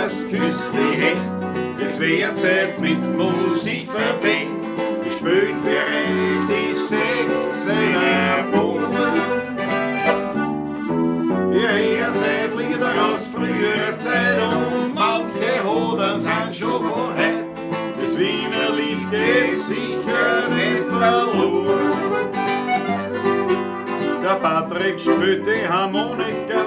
servus, küss die Händ. Es wär Zeit mit Musik verwendet. Wir spielen für euch die 16er Bund. Ihr hört seit Lieder aus früherer Zeit und manche Hodern sind schon von heut. Das Wiener Lied geht sicher nicht verloren. Der Patrick spielt die Harmonika,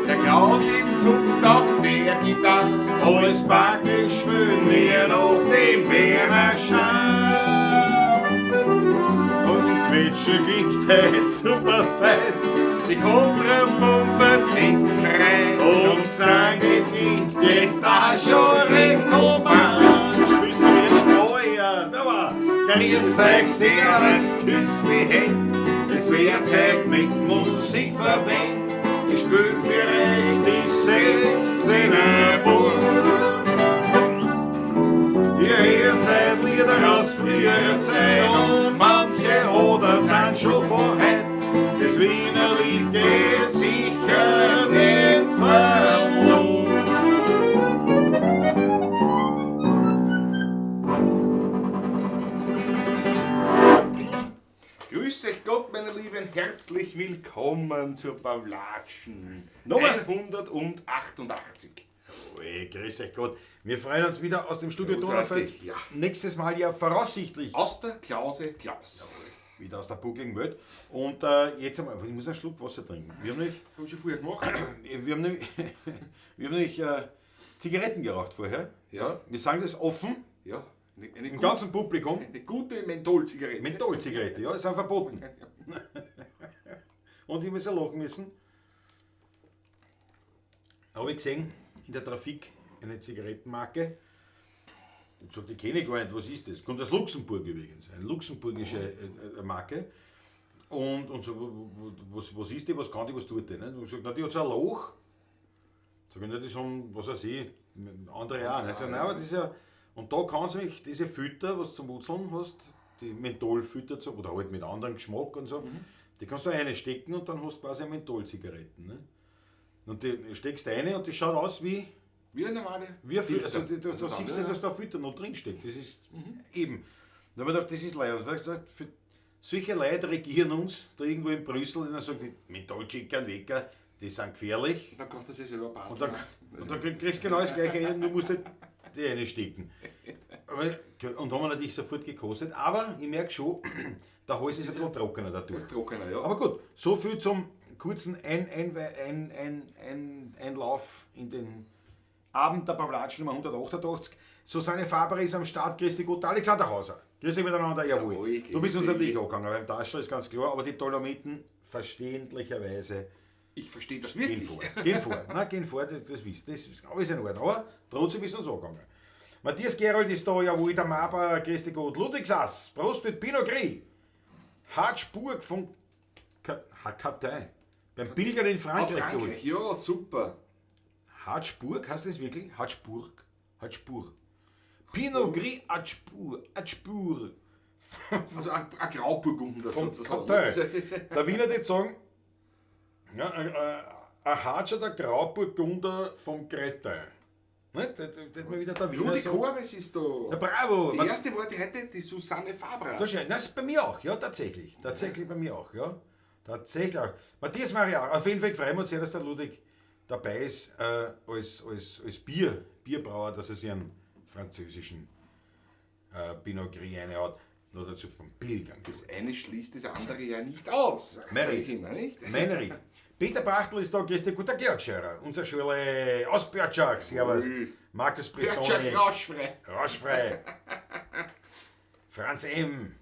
Der Klaus in Zunft auf der Gitarre. Alles praktisch schön wir noch dem Werner Schein. Und Quetsche klingt heut super fein. Die Kontrapumpe hinten rein. Und Zange klingt jetzt da schon recht human. Spielst du mir Steuer, aber grüß euch, servus, küss die Händ. Es wär Zeit mit Musik verwendet. Ich spiel für euch die 16er Bund. Ihr hört seit Lieder aus früherer Zeit und manche Odern sind schon von heut. Das Wiener Lied geht sicher nicht verloren. Grüß euch Gott, meine Lieben, herzlich willkommen zur Pawlatschen. Nummer 188. Ui, grüß euch Gott. Wir freuen uns wieder aus dem Studio Großartig, Donaufeld. ja. Nächstes Mal ja voraussichtlich Aus der Klause Klaus. wieder aus der buckligen Welt. Und jetzt einmal, ich muss einen Schluck Wasser trinken. Wir haben nämlich, Hab ich schon früher gemacht. wir haben nämlich, wir haben nämlich Zigaretten geraucht vorher. Ja. Wir sagen das offen, Ja, eine im ganzen Publikum. eine gute Mentholzigarette. Mentholzigarette, ja, ist auch verboten. Und ich muss ja lachen müssen. Habe ich gesehen, in der Trafik eine Zigarettenmarke. Ich gesagt, die kenne ich gar nicht, was ist das? Kommt aus Luxemburg übrigens, eine luxemburgische Marke. Und so, was ist die, was kann die, was tut die? Ne? Und ich gesagt, na, die hat so ein Loch. Sag ich, na, das haben, was weiß ich, andere auch. Ne? Ich sag, nein, aber das ist ja, und da kannst du nämlich diese Fütter, was du zum Wutzeln hast, die Mentholfütter, oder halt mit anderem Geschmack und so, die kannst du reinstecken und dann hast du quasi Mentholzigaretten. Ne? Und die steckst eine und die schaut aus wie Wie eine normale wie ein Filter. Filter. Also, da Also siehst du dann, nicht, dass da Filter noch drin steckt. Das ist eben. Da habe ich gedacht, das ist leid. Und weißt du, für solche Leute regieren uns da irgendwo in Brüssel und dann sagen die, Mentholchicken, Wecker, die sind gefährlich. Und dann kannst du das ja selber basteln. Und dann kriegst du genau das gleiche rein, du musst halt die reinstecken. Aber, und haben wir natürlich sofort gekostet. Aber ich merke schon, der Hals ist ein bisschen trockener dadurch. Ist trockener, ja. Aber gut, so viel zum kurzen Einlauf in den Abend der Pawlatschen Nummer 188. Susanne Faber ist am Start, grüß dich Gott, Alexander Hauser. Grüß dich miteinander, jawohl. Jawohl, Du bist uns grüß natürlich dich. angegangen, beim Taschel ist ganz klar, aber die Dolomiten verständlicherweise Ich verstehe das gehen wirklich. vor. Gehen vor. Nein, gehen vor, das wisst ihr. Das ist alles in Ordnung. Aber trotzdem ist uns angegangen. Matthias Gerold ist da, jawohl, der Maber, grüß dich Gott. Ludwig Sass, Prost mit Pinot Gris. Hartspurg von Katai. Beim Pilgern in Aus Frankreich Frankreich, geholt. ja, super. Hartspurg, heißt das wirklich? Hartspurg. Hartspurg. Pinot Gris Hartspur. Hartspur. Also ein Grauburgunder Von sozusagen. Katai. Der Wiener wird sagen, ja, ein Hartscher der Grauburgunder vom Créteil. Ne? Das wird mal wieder der Wiener Rudi sagen. Korbes ist da. Na, bravo. Die Man- erste war die heute, die Susanne Fabra. Das ist, das ist bei mir auch, ja, tatsächlich. Tatsächlich bei mir auch, ja. Tatsächlich auch. Matthias Maria, auf jeden Fall freuen wir uns sehr, dass der Ludwig dabei ist, als Bierbrauer, dass er sich einen französischen Pinot Gris reinhaut. Noch dazu vom Pilgern. Das eine schließt das andere ja nicht aus. Meine Sag ich immer, nicht? Meine Rede. Peter Brachtl ist da, grüß dich, guter Georg Scherer, unser Schule aus Pörtschach, servus. Ui. Markus Pristoni. Pörtschach rauschfrei. Rauschfrei. Franz M.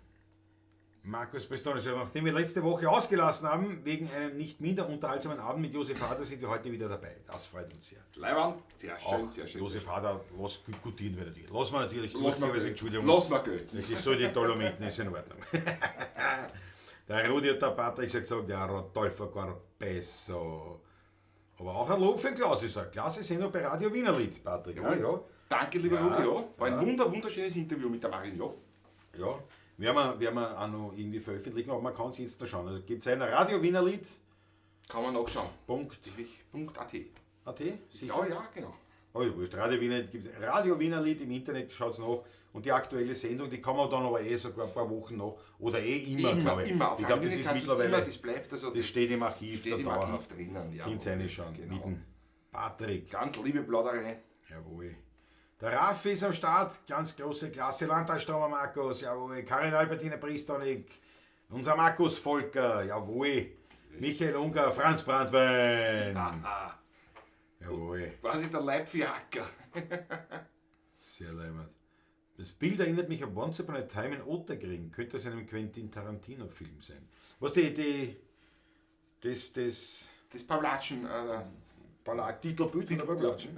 Markus Pristoni, so, nachdem wir letzte Woche ausgelassen haben, wegen einem nicht minder unterhaltsamen Abend mit Josef Hader, sind wir heute wieder dabei. Das freut uns sehr. Leiwand, sehr schön, Auch sehr schön. Josef Hader, lass gutieren wir natürlich. Lass wir natürlich Lass mal durch, Geld. Entschuldigung. Lass mal Geld. Es ist so, die Dolomiten ist in Ordnung. Der Rudi und der Patrick haben gesagt, der Rodolfo Corpesso. Aber auch ein Lob für den Klaus ist er. Klaus ist ja noch bei Radio Wienerlied, Patrick. Jawohl. Ja, ja. Danke, lieber Ja, Rudi, ja. War ein ja. wunderschönes Interview mit der Marin, ja. Ja, werden wir auch noch irgendwie veröffentlichen, aber man kann es jetzt noch schauen. Also gibt es ein Radio Wienerlied. Kann man nachschauen. Punkt. Punkt A T. A T? Sicher? Ja, ja, genau. Aber ist wurscht. Radio Wiener, gibt Radio Wiener Lied im Internet, schaut's nach. Und die aktuelle Sendung, die kann man dann aber eh sogar ein paar Wochen noch oder eh immer, glaube ich. Immer, auf Ich glaube, Radio das Wiener ist kannst du's mittlerweile, immer, das bleibt, also das steht im Archiv steht da im Archiv dauerhaft. drinnen. Ja, Könnt ihr reinschauen. Genau. Mit dem Patrick. Ganz liebe Plauderei. Jawohl. Der Raffi ist am Start, ganz große Klasse. Landtagstromer Markus, jawohl. Karin Albertine Pristanik, unser Markus Volker, jawohl. Michael Unger, Franz Brandwein. Ah, Jawohl, quasi der Leibfiaker. sehr leibend. Das Bild erinnert mich an Once Upon a Time in Otterkring. Könnte aus einem Quentin Tarantino-Film sein. Was die, das, das Das Pavlatschen. Titelbild von der Pavlatschen?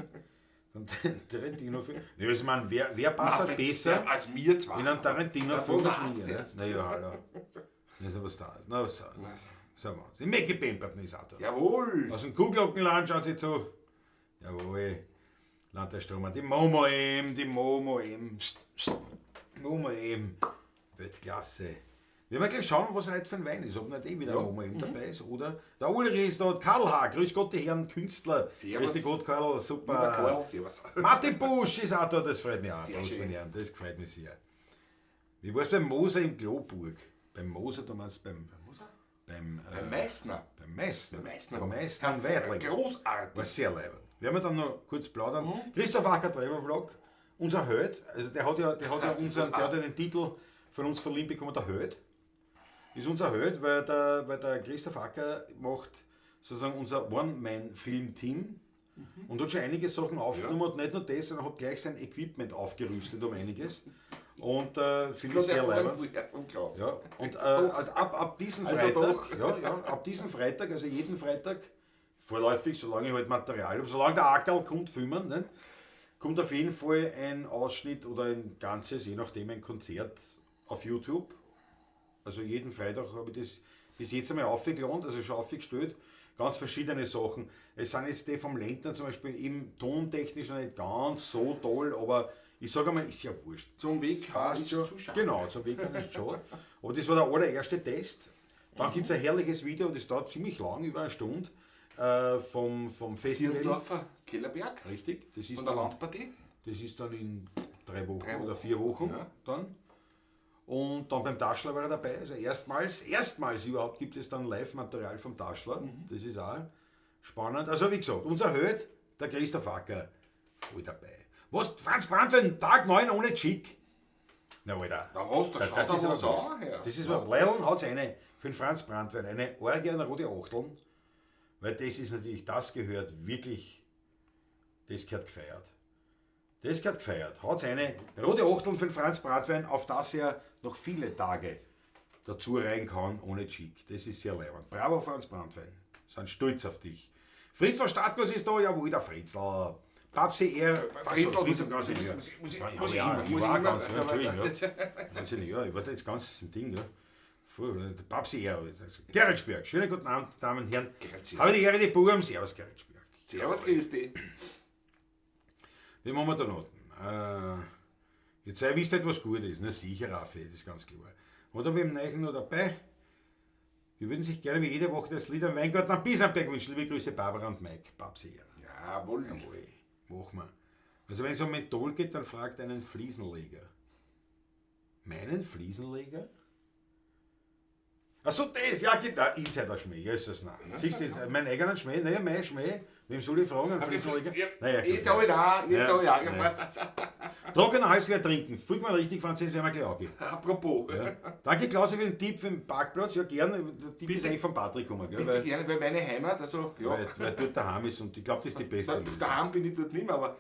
Von Tarantino-Film. Ja, also, ich meine, wer passt halt besser Ja, als mir zwar. in einem Tarantino-Film Ja, als was mir? Ne? erst? Naja, hallo. Das ist was da. Na, was da. So was. Die Mackie Pemberton ist auch da. Jawohl. Aus dem Kuhglockenland schaut sie zu. Jawohl. Land der Stromer. Die Momo eben, die Momo eben. Psst, psst. Momo eben. Weltklasse. Wir werden gleich schauen, was heute für ein Wein ist. Ob nicht eh wieder Ja. Momo eben dabei ist. Oder der Ulrich ist da. Karl H. Grüß Gott, die Herren Künstler. Servus. Grüß dich Gott, Karl. Super. Lieber Karl, servus. Martin Busch ist auch da, das freut mich auch. Sehr Prost, schön. meine Herren, das freut mich sehr. Wie war's beim Moser im Kloburg? Beim Moser, du meinst beim. Beim, Beim Meißner. Beim Meißner. Beim Meißner. Beim Meißner in Weidling. Großartig. War sehr leibend. Werden wir dann noch kurz plaudern. Christoph Acker, Travel Vlog, unser Held, also der hat ja, der hat ja, Das unseren, der hat ja heißt. den Titel von uns verliehen bekommen, der Held. Ist unser Held, weil der Christoph Acker macht sozusagen unser One-Man-Film-Team und hat schon einige Sachen aufgenommen und nicht nur das, sondern hat gleich sein Equipment aufgerüstet um einiges. Und finde ich sehr leibend. Vom Klaus. Ja, und ab diesem Also Freitag, doch. ja, ja, ab diesem Freitag, also jeden Freitag, vorläufig, solange ich halt Material habe, solange der Ackerl kommt, filmen, ne, kommt auf jeden Fall ein Ausschnitt oder ein ganzes, je nachdem, ein Konzert auf YouTube. Also jeden Freitag habe ich das bis jetzt einmal aufgeladen, also schon aufgestellt. Ganz verschiedene Sachen. Es sind jetzt die vom Lentner zum Beispiel eben tontechnisch noch nicht ganz so toll, aber ich sage einmal, ist ja wurscht. Zum Weg Passt ist schon. zu schade. Genau, zum Weg ist schon. Aber das war der allererste Test. Dann gibt es ein herrliches Video, das dauert ziemlich lang, über eine Stunde, vom Festival. Zirndorfer Kellerberg. Richtig, das ist Von der dann, Landpartie. das ist dann in 3 Wochen 3 Wochen. oder 4 Wochen. Ja. Dann. Und dann beim Taschler war er dabei. Also erstmals überhaupt gibt es dann Live-Material vom Taschler. Das ist auch spannend. Also wie gesagt, unser Held, der Christoph Acker, voll dabei. Was, Franz Brandwein, Tag 9 ohne Chick? Na, Alter. Da was, da schaut das er ist aber was gut. an. Ja. Das ist aber, Leideln hat's eine für den Franz Brandwein, eine Orgie und eine rote Achteln. Weil das ist natürlich, das gehört wirklich, das gehört gefeiert. Das gehört gefeiert. Hat's eine rote Achteln für den Franz Brandwein, auf das er noch viele Tage dazu rein kann, ohne Chick. Das ist sehr leibend. Bravo, Franz Brandwein. Sind stolz auf dich. Fritzl Stadtguss ist da, jawohl, der Fritzl. Babsi R. Fritzl, Fritzl, muss- ganz muss- ja. muss ich- Ja, muss ich ja, immer, ich muss war ich immer. ganz, ja, Entschuldigung, ja. Wahnsinnig, ja, ich war da jetzt ganz im Ding, ja. Voll, der Babsi R. Geretsberg, schönen guten Abend, Damen und Herren. Grazie. Habe die Ehre, die Buben, Servus Geretsberg. Servus, Christi. Wie machen wir da noch? Jetzt sei wisst halt, was gut ist. Na sicher, Raffi, das ist ganz klar. Oder wir haben Neichen noch dabei. Wir würden sich gerne wie jede Woche das Lied am Weingarten am Bisamberg wünschen. Liebe Grüße, Barbara und Mike. Babsi R. Jawohl. Jawohl, machen wir. Also wenn es um Menthol geht, dann fragt einen Fliesenleger. Meinen Fliesenleger? Achso, das, ja, gibt ah, Insider-Schmäh, Jesus, nein. Siehst du jetzt, meinen eigenen Schmäh, naja, mein Schmäh, wem soll ich fragen, einen Fliesenleger? Naja, gut, Jetzt habe ich da, jetzt Ja, habe ich auch ja. gemacht. Trockener Hals wieder trinken. Folgt mir richtig, Franz, werden wir gleich angehen. Apropos, Ja. Danke, Klausi, für den Tipp für den Parkplatz. Ja, gerne. Der Tipp ist Bitte. eigentlich von Patrick gekommen, gell? bitte Weil, gerne, weil meine Heimat, also ja, weil dort daheim ist und ich glaube, das ist die beste Lösung. daheim bin ich dort nicht mehr, aber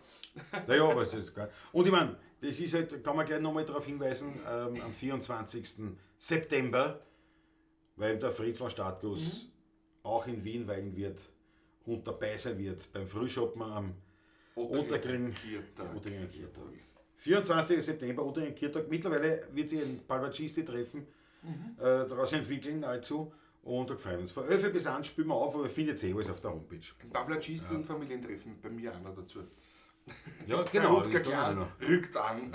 Naja, aber es ist geil. Und ich meine, das ist halt, kann man gleich nochmal darauf hinweisen, am 24. September, weil der Fritzl Startguss auch in Wien weilen wird und dabei sein wird beim Frühschoppen am Otterkring. Kirtag. Otterkringer Kirtag. 24. September, Otterkringer Kirtag. Mittlerweile wird sich ein Palvacisti-Treffen daraus entwickeln, nahezu. Und da freuen wir uns. Von 11 bis 1 spielen wir auf, aber findet ihr eh alles auf der Homepage. Ein Pavlacisti und Familientreffen bei mir auch noch dazu. Ja, Der Rutger die tun auch Klein noch. rückt an.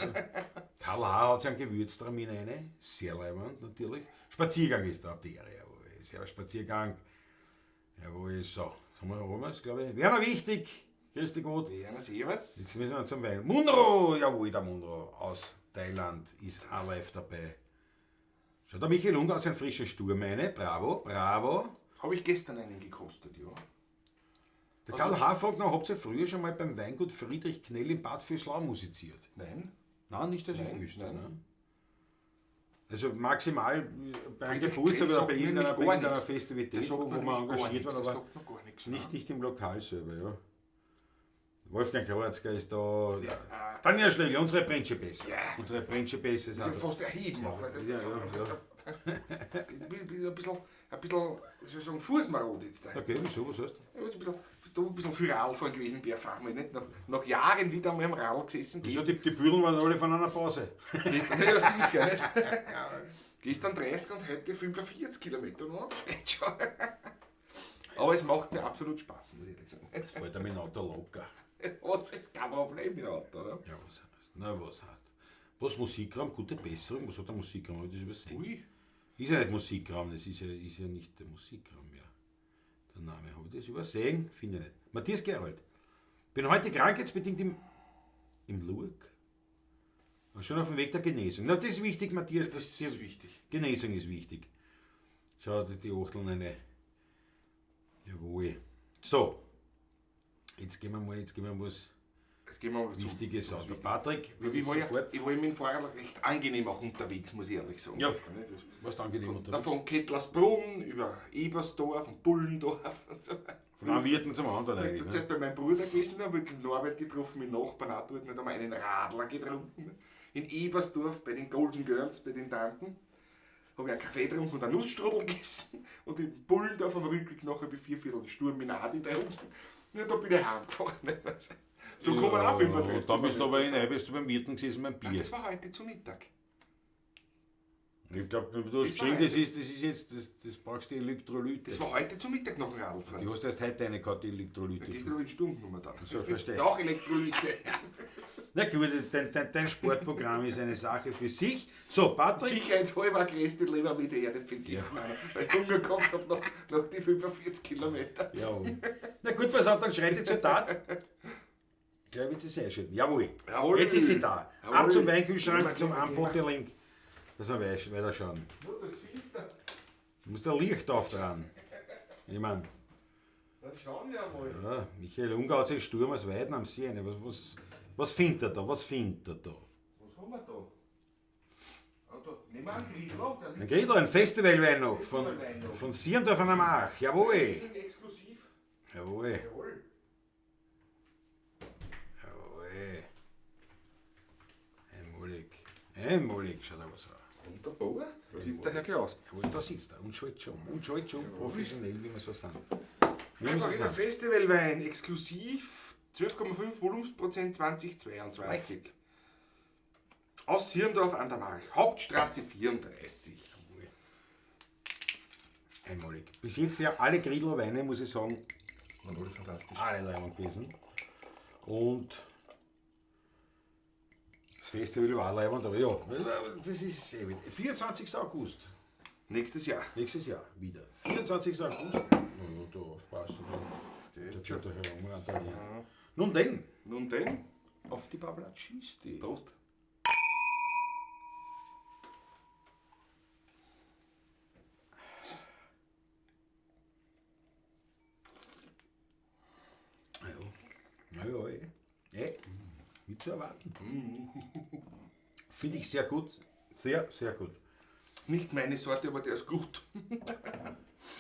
Karl H. hat sich einen Gewürztramin rein. Sehr leibend natürlich. Spaziergang ist da ab die Ehre, jawohl. Sehr Spaziergang. Jawohl, so. Haben wir es, glaube ich. Werner Wichtig. Grüß dich Gott. Ja, servus. Jetzt müssen wir zum Wein. Munro, jawohl, der Munro aus Thailand ist auch live dabei. Schau, der Michael Unger hat seinen frischen Sturm eine. Bravo, bravo. Habe ich gestern einen gekostet, ja. Der Karl H. fragt noch, habt ihr früher schon mal beim Weingut Friedrich Knell in Bad Vöslau musiziert? Nein. Nein, nicht, dass ich Nein, wüsste. nein. Ne? Also maximal bei einem Friedrich Geburtstag Knell oder bei sagt mir irgendeiner, nämlich bei gar irgendeiner nichts. Festivität, Der wo, sagt wo mir man nämlich gar engagiert nichts. war, Der aber sagt noch gar nichts. nicht im Lokal selber, ja. Wolfgang Kroatzka ist da. Ja. Ja. Tanja Schlegel, unsere Principessa. Ja. Unsere Principessa ist Das auch ist ja da. fast erheben. auch, weil Ja, ja, Ich bin ein bisschen, wie soll ich sagen, fußmarod jetzt da. Okay, wieso, was heißt? Ich bin ein bisschen viel Radfahren gewesen, die Erfahrung. Nicht? Nach Jahren wieder einmal am Radl gesessen. Wieso, die Büdeln waren alle von einer Pause. Gestern, ja, sicher. Nicht? Gestern 30 und heute 45 Kilometer. No, das geht schon. Aber es macht mir absolut Spaß, muss ich ehrlich sagen. Das fällt mir im Auto locker. Was ist kein Problem mit dem Auto, oder? Ja, was heißt? Na, was heißt? Was Musikraum? Gute Besserung. Was hat der Musikraum? Hab ich das übersehen? Ui. Ist ja nicht Musikraum, das ist ja nicht der Musikraum, ja. Der Name, habe ich das übersehen? Finde ich nicht. Matthias Gerold. Bin heute krankheitsbedingt im Lurk. Aber schon auf dem Weg der Genesung. Na, das ist wichtig, Matthias. Das ist wichtig. Genesung ist wichtig. Schau, die Achteln eine. Jawohl. So. Jetzt gehen wir mal, was Jetzt gehen wir mal zum Wichtiges zum an. Der Wichtigen. Patrick, Ich war, ja, sofort. ich war mit dem Fahrrad recht angenehm auch unterwegs, muss ich ehrlich sagen. Ja. Gestern, nicht? Was angenehm Da unterwegs. von Kettlersbrunn über Ebersdorf und Bullendorf und so. Von einem Wirten zum anderen Ich eigentlich. bin Ne? zuerst bei meinem Bruder gewesen, habe mit Norbert getroffen, mit Nachbarn auch dort, haben wir einen Radler getrunken. In Ebersdorf bei den Golden Girls, bei den Tanten. Habe ich einen Kaffee getrunken und einen Nussstrudel gegessen. Und in Bullendorf am Rückweg nachher bei 4 Viertel Sturminadi getrunken. Ja, da bin ich heimgefahren. So kommen wir auch 35 Dann bist du aber in Kilometer. bist du beim Wirten gesessen beim Nein, Bier. das war heute zu Mittag. Ich glaube, du hast Das war geschrieben, das ist jetzt, das brauchst du Elektrolyte. Das war heute zu Mittag noch ein Radlfahren. Die hast du erst heute eine gehabt, die Elektrolyte. Gestern habe ich einen Sturmnummer dann. So, verstehe. Auch Elektrolyte. Na gut, dein Sportprogramm ist eine Sache für sich. So, Patrick. Sicherheitshalber geröstet lieber mit der Erde vergessen, weil ich Hunger gehabt habe nach die 45 Kilometer. Jawohl. Na gut, pass auf, dann schreitet zur Tat. Gleich wird sie einschalten. Jawohl. Jawohl. Jetzt ist sie da. Jawohl. Ab zum Weinkühlschrank, Gehen wir, zum gehen wir, Anpotelink. Dass wir weiter schauen. Das ist finster. Du musst ein Licht auftragen. Ich mein, Dann schauen wir einmal. ja, Michael Unger hat sich Sturm aus Weiden am See. Eine. Was findet er da? Was findet er da? Was haben wir da? Ah, da. Nehmen wir einen Griedler. Der Ein liegt Griedler, ein Festivalwein noch. Von, Festivalwein noch. von Sierndorf an der Mach. Jawohl. exklusiv. Jawohl. Jawohl. Jawohl. Einmalig. Einmalig schaut er was an. Wunderbar. Da sitzt der Herr Klaus. Jawohl, da sitzt er und schaltet schon. Und schaltet schon professionell, wie wir so sind. Wie wir so Einfach sind. Festivalwein, exklusiv, 12,5 Volumensprozent 2022. Aus Sierndorf an der March, Hauptstraße 34. Einmalig. Bis jetzt ja alle Griedler Weine, muss ich sagen, Waren alle fantastisch. alle leibend gewesen. Und das Festival war leibend, aber ja, das ist eh wieder. 24. August, Nächstes Jahr. nächstes Jahr wieder. 24. August. Na ja, da aufpassen. Da, da geht der Herr herumrandalieren. Nun denn, Nun denn, auf die Pavlatschisti. Prost. Ja, ja, eh. Eh, wie zu erwarten. Finde ich sehr gut. Sehr, sehr gut. Nicht meine Sorte, aber der ist gut.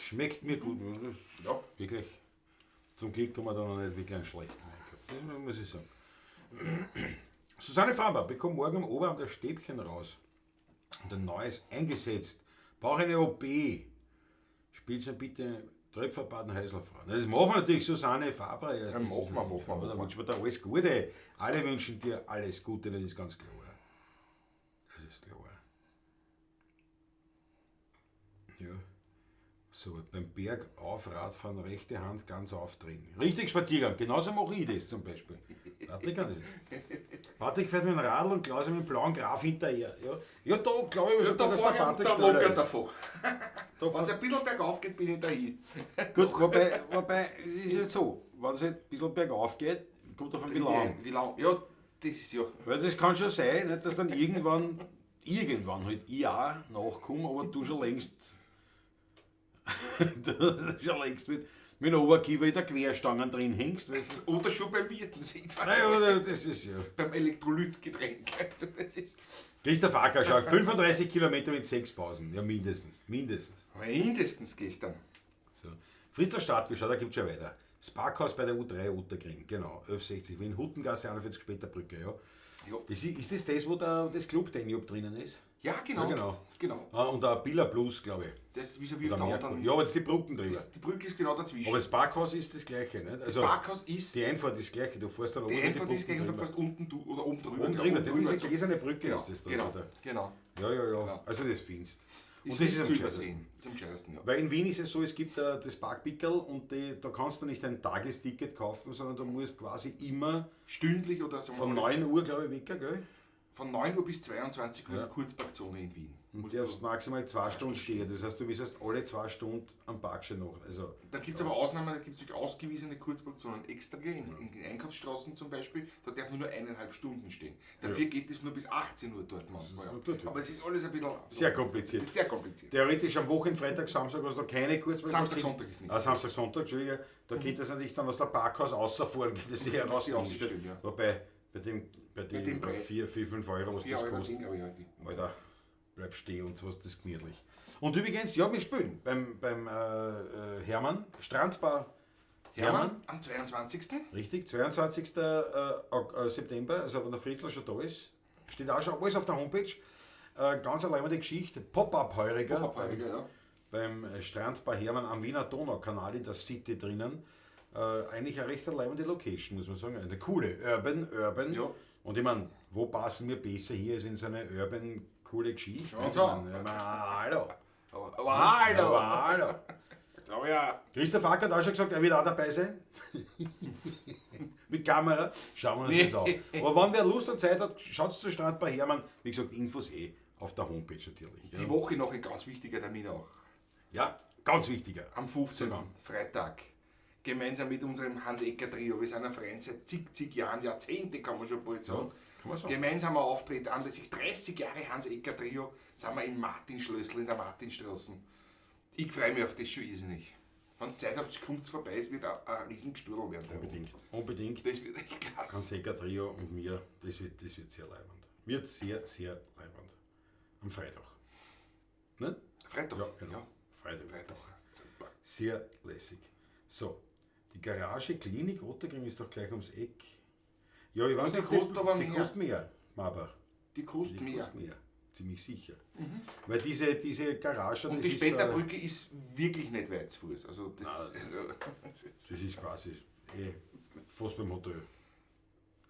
Schmeckt mir gut. Ja. Wirklich. Zum Glück haben wir da noch nicht wirklich einen schlechten Wein gehabt. Das muss ich sagen. Susanne Faber bekommt morgen am Oberarm das Stäbchen raus. Und ein neues eingesetzt. Brauche eine OP. Spielt sie bitte Tröpferbaden Heiselfrau. Das machen wir natürlich, Susanne Faber. Ja, Ja, machen wir, machen wir, Da machen wir. wünschen wir dir alles Gute. Alle wünschen dir alles Gute, das ist ganz klar. Das ist klar. Ja. So, beim Berg auf Radfahren, rechte Hand ganz aufdrehen. Richtig Spaziergang, genauso mache ich das zum Beispiel. Patrick kann das. Patrick fährt mit dem Radl und Klaus mit dem blauen Graf hinterher. Ja, ja, da glaube ich, Ja, sogar, da dass der fahr ich Patrick da schneller locker ist. davon. Da Wenn es fährt- ein bisschen bergauf geht, bin ich dahin. Gut, wobei, es ist jetzt so, wenn es halt ein bisschen bergauf geht, kommt auf ein bisschen an. Wie lang? Ja, das ist ja. Weil das kann schon sein, nicht, dass dann irgendwann halt ich auch nachkomme, aber du schon längst, du schon längst mit dem Oberkiefer in der Querstange drin hängst. Weißt du? Oder schon beim Wirten sieht man. Naja, das ist ja. Beim Elektrolytgetränk. Also das ist Christoph Acker schaut, 35 Kilometer mit 6 Pausen. Ja, mindestens. Mindestens. mindestens gestern. So. Fritz Startgeschau, da gibt es schon weiter. Das Parkhaus bei der U3 Otterkring, genau, 1160 Wien, Huttengasse 41 Späterbrücke, ja. Ja. Das ist das das, wo das Club Danube drinnen ist? Ja, genau. Ja, genau. Genau. Ah, und der Billa Plus, glaube ich. Das ist vis-à-vis Oder auf der Merkur. anderen. Ja, aber jetzt die Brücken drüber. Die Brücke ist genau dazwischen. Aber das Parkhaus ist das gleiche, nicht? Also, das Parkhaus ist. die Einfahrt ist das gleiche, du fährst dann Die oben Einfahrt ist gleich und du drüber. fährst unten du, oder oben drüber. Oben drüber, das drüber. ist eine gläserne Brücke Genau, ist das da. genau, oder? genau. Ja, ja, ja. Genau. Also das findest. Und Ist das ist nicht am zu gescheitesten. übersehen. Ist am gescheitesten, ja. Weil in Wien ist es so, es gibt das Parkpickerl und da kannst du nicht ein Tagesticket kaufen, sondern du musst quasi immer Stündlich oder so. von 9 Uhr, glaube ich, weg, gell? Von 9 Uhr bis 22 Uhr Ja. ist Kurzparkzone in Wien. Und Musst darfst du- maximal 2 Stunden stehen. Das heißt, du müsstest alle 2 Stunden am Parkschein noch. Also, Dann gibt es aber Ausnahmen, da gibt es ausgewiesene Kurzparkzonen extra, in den Einkaufsstraßen zum Beispiel, da darf man nur 1,5 Stunden stehen. Dafür geht es nur bis 18 Uhr dort manchmal. ist dort, ja. Aber es ist alles ein bisschen... Sehr kompliziert. Sehr kompliziert. Theoretisch am Wochenende, Freitag, Samstag hast du keine Kurzparkzone. Samstag, Sonntag ist nicht. Ah, Samstag, Sonntag, Entschuldige. Da geht das natürlich dann aus der Parkhaus rausfahren, geht das nicht Das heraus. die rausstellen, ja. Wobei, bei dem den Preis. 4, 4, 5 Euro, was 4 das Euro, kostet. 10, glaube ich, heute. Alter, bleib stehen und hast das gemütlich. Und übrigens, ja, wir spielen beim Hermann, Strandbar Hermann. Hermann, am 22. Richtig, 22. September, also wenn der Fritzl schon da ist, steht auch schon alles auf der Homepage. Ganz alleine die Geschichte, Pop-Up-Heuriger Pop-Up-Heuriger, ja. beim Strandbar Hermann am Wiener Donaukanal in der City drinnen. Eigentlich eine recht leibende Location, muss man sagen. Eine coole, Urban. Ja. Und ich meine, wo passen wir besser hier als in so eine urban, coole Geschichte? Schon Ich so. mein, hallo. Aber hallo! Aber hallo. Glaube ich auch. Christoph Acker hat auch schon gesagt, er wird auch dabei sein. Mit Kamera. Schauen wir uns das an. Aber wenn wer Lust und Zeit hat, schaut zu Strandbar Hermann. Wie gesagt, Infos eh auf der Homepage natürlich. Die Ja, Woche noch ein ganz wichtiger Termin auch. ja ganz wichtiger. Am 15. Genau. Freitag. Gemeinsam mit unserem Hans-Ecker-Trio. Wir sind ein Verein seit zig Jahren, Jahrzehnte kann man schon bald sagen. kann man sagen. Gemeinsamer Auftritt anlässlich 30 Jahre Hans-Ecker-Trio sind wir im Martinschlössl in der Martinstraße. Ich freue mich auf das schon irrsinnig. Wenn ihr Zeit habt, kommt es vorbei, es wird ein Riesengestürl werden. Unbedingt. Unbedingt. Das wird echt klasse. Hans Ecker Trio und mir, das wird sehr leibend. Wird sehr, sehr leibend. Am Freitag. Ne? Freitag. Ja, genau. Ja. Freitag. Freitag. Super. Sehr lässig. So, die Garage Klinik Otterkring ist doch gleich ums Eck. Ja, ich weiß die nicht, kostet aber die mehr. kostet mehr, aber Die kostet die mehr. kostet mehr. Ziemlich sicher. Weil diese Garage, Und das die ist, Späterbrücke ist wirklich nicht weit zu Fuß. Also das, also, das ist quasi fast beim Hotel.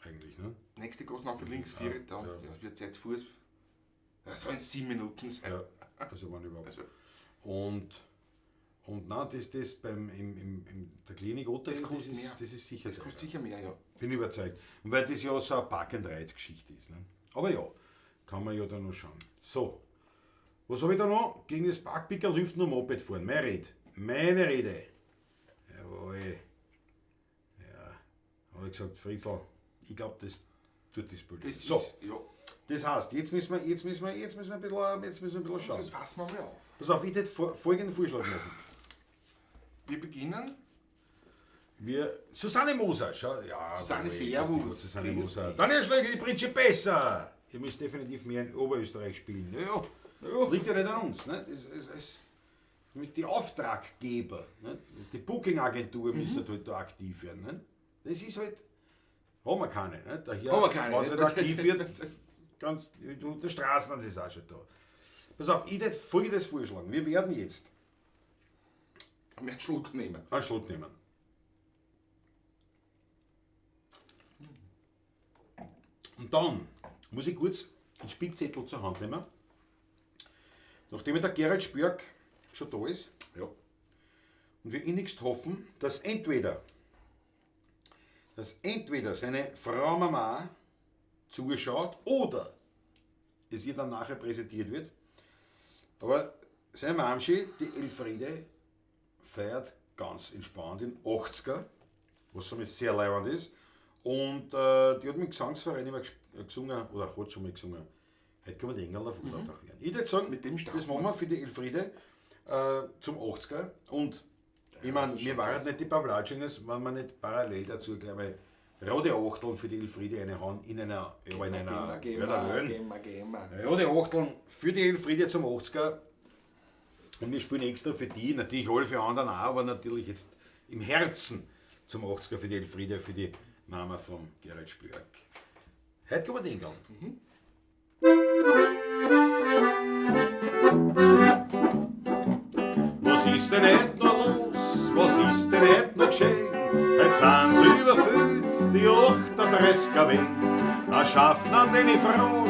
Eigentlich, ne? nächste Gassen auf links, vier, da. ja. Ja, es wird Zeit zu Fuß. Das sollen 7 Minuten sein. Ja, also wann überhaupt. Also, Und nein, das beim, im der Klinik Otterkring, Das kostet ist, mehr. das ist sicher das teurer. kostet sicher mehr, ja. Bin überzeugt. Und weil das ja so eine Park-and-Ride-Geschichte ist. Ne? Aber ja, kann man ja da noch schauen. So, was habe ich da noch? Gegen das Parkpicker hilft nur Moped fahren. Meine Rede. Meine Rede. Jawohl. Ja, habe ich gesagt, Fritzl, ich glaube, das tut das Bild. Das ist, So, ja. das heißt, jetzt müssen wir ein bisschen schauen. Das fassen wir mal auf. Pass auf, ich hätte folgenden Vorschlag machen. Wir beginnen. Susanne Moser, schau, ja, Susanne, jawohl, servus. grüß dich, Susanne Grüß Moser. dich. Daniel Schlegel, die Principessa. Ihr müsst definitiv mehr in Oberösterreich spielen. Ja, Ja. liegt ja nicht an uns. Ne? Das die Auftraggeber, ne? Die Booking-Agentur müsste halt da aktiv werden. Ne? Das ist halt, haben wir keine. Ne? Daher, Haben wir keine, Wenn es ne? nicht aktiv wird, ganz, der Straßen ist auch schon da. Pass auf, ich würde Folgendes vorschlagen. Wir werden jetzt Einen Schluck nehmen. einen Schluck nehmen. Und dann muss ich kurz einen Spickzettel zur Hand nehmen. Nachdem der Gerald Spörk schon da ist Ja. und wir innigst hoffen, dass entweder seine Frau Mama zuschaut oder es ihr dann nachher präsentiert wird. Aber seine Mamschi, die Elfriede, feiert ganz entspannt im 80er, was somit sehr leibend ist. Und die hat mit dem Gesangsverein immer gesungen, oder hat schon mal gesungen. Heute kommen die Engel auf Urlaub nach Wien. Ich würde sagen, Mit dem starten das machen wir für die Elfriede zum 80er. Und ich das meine, ist wir schon waren sehr nicht die Pavlatschingers, wenn wir nicht parallel dazu gleich mal rote Achteln für die Elfriede reinhauen, in einer, ja, in einer, Gehen ja, wir, der Wellen. gehen wir, gehen wir. Rote Achteln für die Elfriede zum 80er. Und wir spielen extra für die, natürlich alle für anderen auch, aber natürlich jetzt im Herzen zum 80er für die Elfriede, für die Mama von Gerald Spörk. Heute kommen wir den Gang. Was ist denn heute noch los? Was ist denn heute noch geschehen? Heute sind sie überfüllt, die 38er Wehen. Der Schaffner, den ich frag,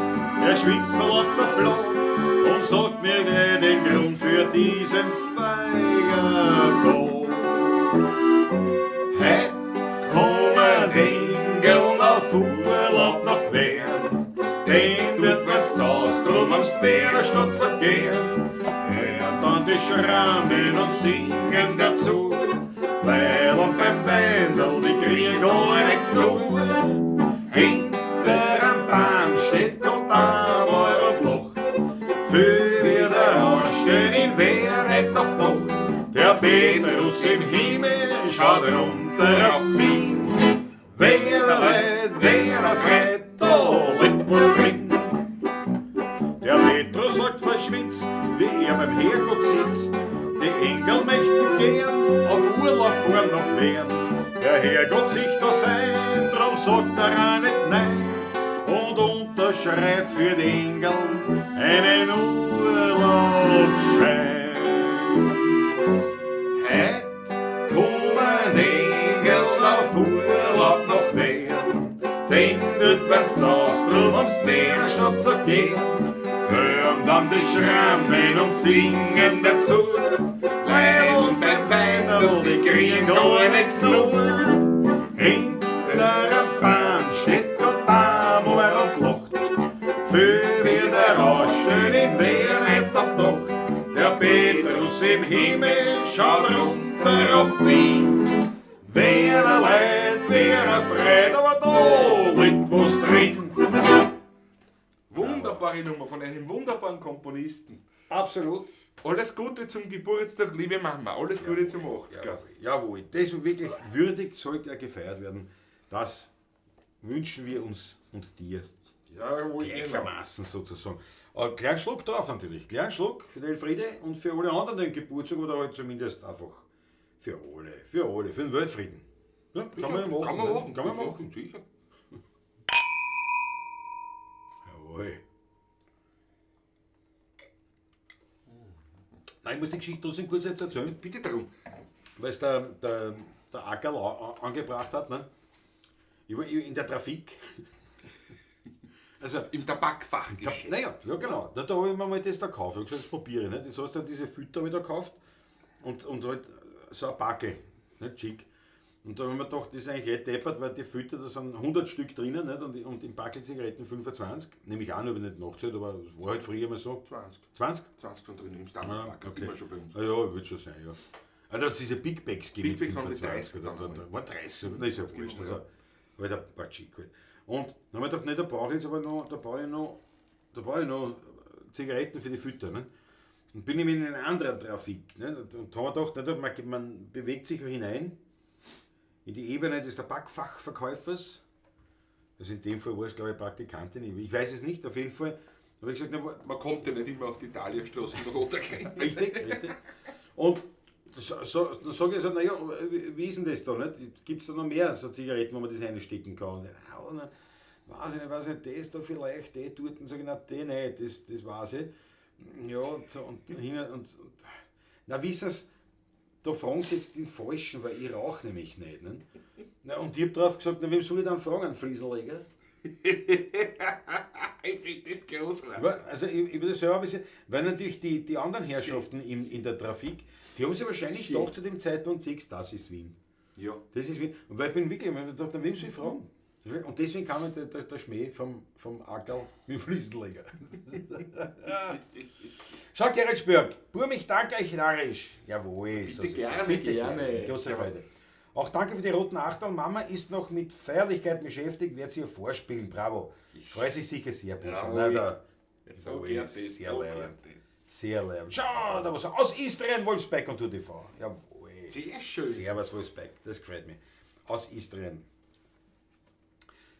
der schwitzt vor lauter Blut und sagt mir gleich den Grund für diesen Feiertag. Heute kommen die Engeln auf Urlaub nach Wien. Den wird wenn's zaust, drum ums Wiener Stadt zu gehen. Hören dann die Schrammen und singen dazu. Weil und beim Wendel, die kriegen gar nicht genug. Hinter am Baum steht Gott einmal und lacht. Für wir der Anstehen in wer nicht auf Nacht. Der Petrus im Himmel schaut runter auf Wien. Wer er leid, wer er freit, da liegt was drin. Der Petrus sagt verschwitzt, wie er beim Herrgott sitzt. Die Engel möchten gern auf Urlaub fahren nach Wien. Der Herrgott sich da sein, drum sagt er auch nicht nein. Und unterschreibt für die Engel einen Urlaubsschein. Heute kommen Engel auf Urlaub nach Wien. Denn dort wenn's zaust, drum ums Wiener Stadt zu gehen. Hören dann die Schrammen und singen dazu. Leid und beim Weidel, die kriegen gar nicht genug. Hinter am Baum steht Gott einmal und lacht. Für wie der Ausstehen in Wien nicht auf Nacht. Der Petrus im Himmel schaut runter auf Wien. Wer er leid, wer er freit, aber da liegt was drin. Wunderbare Nummer von einem wunderbaren Komponisten. Absolut. Alles Gute zum Geburtstag, liebe Mama. Alles Gute zum 80er. Jawohl, jawohl, das ist wirklich würdig, sollte er gefeiert werden. Das wünschen wir uns und dir Jawohl, genau. gleichermaßen sozusagen. Kleinen Schluck drauf natürlich. Kleinen Schluck für den Elfriede und für alle anderen den Geburtstag oder halt zumindest einfach für alle, für alle, für den Weltfrieden. Ja, kann man ja machen. Kann man ne? machen. Kann man machen. Sicher. Jawohl. Nein, ich muss die Geschichte trotzdem kurz jetzt erzählen. Bitte darum. Weil es der Ackerl angebracht hat, ne? Ich war in der Trafik. Also, Im Tabakfachgeschäft. naja, ja genau. Da habe ich mir mal das da gekauft. Ich habe gesagt, das probiere ich. Ne? Das hast du diese Filter wieder gekauft und halt so ein Backel, nicht schick. Und da habe ich mir gedacht, das ist eigentlich eh deppert, weil die Filter, da sind 100 Stück drinnen, nicht? Und im Backel Zigaretten 25. Nehme ich an, habe ich nicht nachgezählt, aber es war halt früher immer so. 20. 20? 20 sind drin im Standardpack. Ah, okay. Immer schon bei uns. Ah, ja, wird schon sein, ja. Ah, da hat es diese Big Bags gegeben. Big Bags waren mit 25 30 oder, dann oder, war 30, sogar. Nein, ist ja wurscht. Genau, Also, weil der war schick halt. Und dann habe ich gedacht, nein, da brauche ich jetzt aber noch, da brauche ich noch Zigaretten für die Fütter. Ne? Und bin ich in einen anderen Trafik. Ne? Und da habe ich gedacht, nein, man bewegt sich ja hinein in die Ebene des Tabakfachverkäufers. Also in dem Fall war es, glaube ich, Praktikantin. Ich weiß es nicht, auf jeden Fall habe ich gesagt, na, Man kommt ja nicht immer auf die Italienstraße nach Otterkring. Richtig, richtig. Und so, dann sage ich so, naja, wie ist denn das da? Gibt es da noch mehr so Zigaretten, wo man das reinstecken kann? Und, na, weiß ich nicht, das da vielleicht, die dort. Und sage ich, na, die nicht, das weiß ich. Ja, und, so, und, hin und na, wissen Sie, da fragen Sie jetzt den Falschen, weil ich rauche nämlich nicht. Ne? Na, und ich habe drauf gesagt, na, wem soll ich dann fragen, einen Fliesenleger? Ich finde das großartig. Also ich würde selber ein bisschen, weil natürlich die anderen Herrschaften in der Trafik, die haben sich wahrscheinlich doch zu dem Zeitpunkt gesehen, das ist Wien. Ja. Das ist Wien. Und weil ich bin wirklich, ich dachte, wem soll ich fragen? Und deswegen kam der Schmäh vom Ackerl mit dem Fliesenleger. Schau, Gerald Spörk, Burm, ich danke euch narrisch. Jawohl, bitte so ist es. Gerne, Bitte gerne. gerne. Große Freude. Auch danke für die roten Achterl. Mama ist noch mit Feierlichkeiten beschäftigt, wird sie ihr vorspielen. Bravo. Freut sich sicher sehr, Bursche. Jawohl. Na, da. So Jawohl, geht das, sehr so leibend. geht das. Sehr leibend. Schau, da was aus Istrien, Wolfsbike und Tour TV. Jawohl. Sehr schön. Servus Wolfsbike, das gefällt mir. Aus Istrien.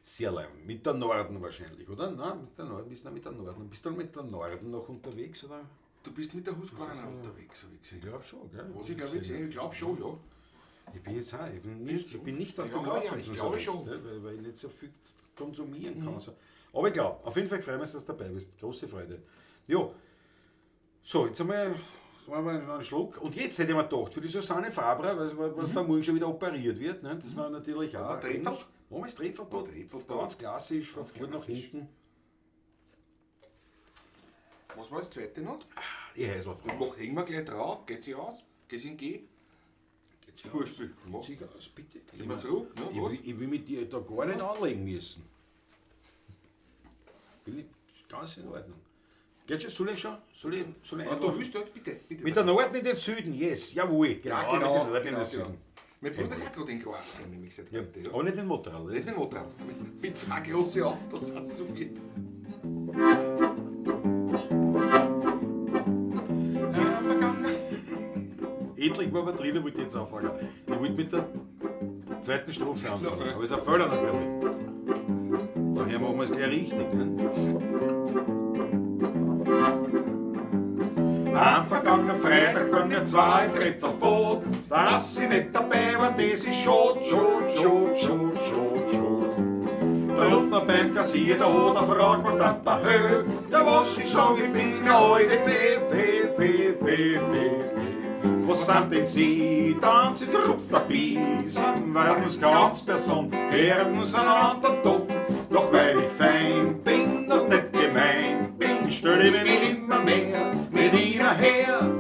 Sehr leibend. Mit der Norden wahrscheinlich, oder? Nein, mit der Norden. Bist du mit der Norden? Bist du mit der Norden noch unterwegs, oder? Du bist mit der Husqvarna unterwegs, habe ich gesehen. Ich glaube schon, gell? Was ich glaube, ich glaube schon, ja. Ich bin jetzt auch, ich bin nicht auf Ja, dem ja, Laufenden. ich glaube schon. Ne, weil ich nicht so viel konsumieren kann. So. Aber ich glaube, auf jeden Fall freuen wir uns, dass du dabei bist. Große Freude. Jo. So, jetzt haben wir einen Schluck. Und jetzt hätte ich mir gedacht, für die Susanne Fabrer, weil was da morgen schon wieder operiert wird, ne, das war natürlich auch. Trepferl? Machen wir das Trepferl? Trepferl. Ganz klassisch, von vorn nach hinten. Was war das zweite noch? Die Heiselfrau. Mach, hängen wir gleich drauf, geht sie aus? Geht sie in G? Geht sich Vorspiel. aus. Geht sich aus, bitte. Gehen wir zurück, ne? Ich Was? will mit dir da gar nicht anlegen müssen. Bin ich ganz in Ordnung. Geht schon? Soll ich schon? Soll ich Ah, du einlaufen? willst dort, bitte, bitte. Mit der Norden in den Süden, yes, jawohl. Genau, Ja, genau, mit der Norden in genau, den Süden. genau. Mein Bruder ist auch gerade in Kroatien, nämlich seit Ja, heute. Ja. aber nicht mit dem Motorrad, oder? Nicht mit dem Motorrad, mit zwei großen Autos sind sie zu viert. Endlich war man drin, wollte ich jetzt anfangen. Ich wollte mit der zweiten Strophe anfangen, aber ist ein Fehler natürlich. Daher machen wir es gleich richtig. Ne? Am vergangenen Freitag waren wir zwei im Trepferboot. Dass sie nicht dabei waren, das ist schad, schad, schad, schad, schad, schad. Da unten beim Kassier, da hat er fragt mich dann der Höhe. Ja, was ich sag, ich bin eine alte Fee, Fee, Fee, Fee, Fee, Fee. Was sind denn Sie? Dann sie zupft der Biesen, werden's ganz Person, herden's einander da. Doch weil ich fein bin und nicht gemein bin, stell ich mich immer mehr mit ihnen her.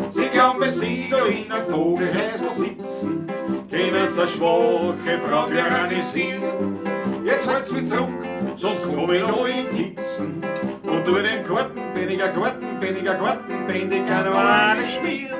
Sie glauben, wenn sie da in einem Vogelhäusl sitzen, können sie eine schwache Frau tyrannisieren. Jetzt halt's mich zurück, sonst komm ich noch in die Hitzen. Und tu dem Karten, bin ich ein Karten, bin ich ein Karten, bin ich gerne mal eine schmieren.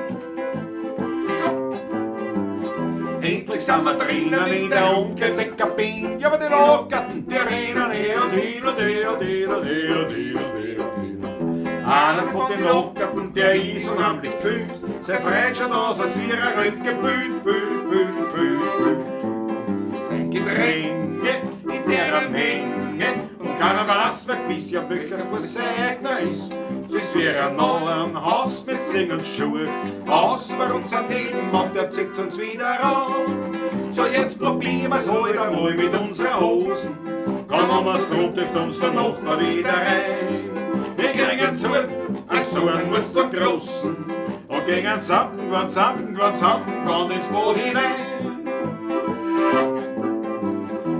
Endlich sind wir drinnen in der Umkleidekabine. Ja, aber die Lockerten, die rennen her und hin und her und hin und her und hin und her und hin. Einer von den Lockerten, der ist unheimlich gefühlt. Sein Freund schaut aus, als wäre er röntgenbühlt, bühlt, bühlt, bühlt, bühlt. Sein Getränk. Menge in der Menge und keiner weiß mehr gewiss, ja welcher Vorseigner ist. Es ist wie ein neuen Haus mit Sing und Schuhe, aus über unser Nebenmann, der zieht uns wieder an. So jetzt probieren wir's heute einmal mit unseren Hosen, komm um das Brot dürft uns der Nachbar wieder rein. Wir kriegen Zorn, einen Zorn wird's dort großen und gingen zampen, wann zampen, wann zampen, wann ins Boot hinein.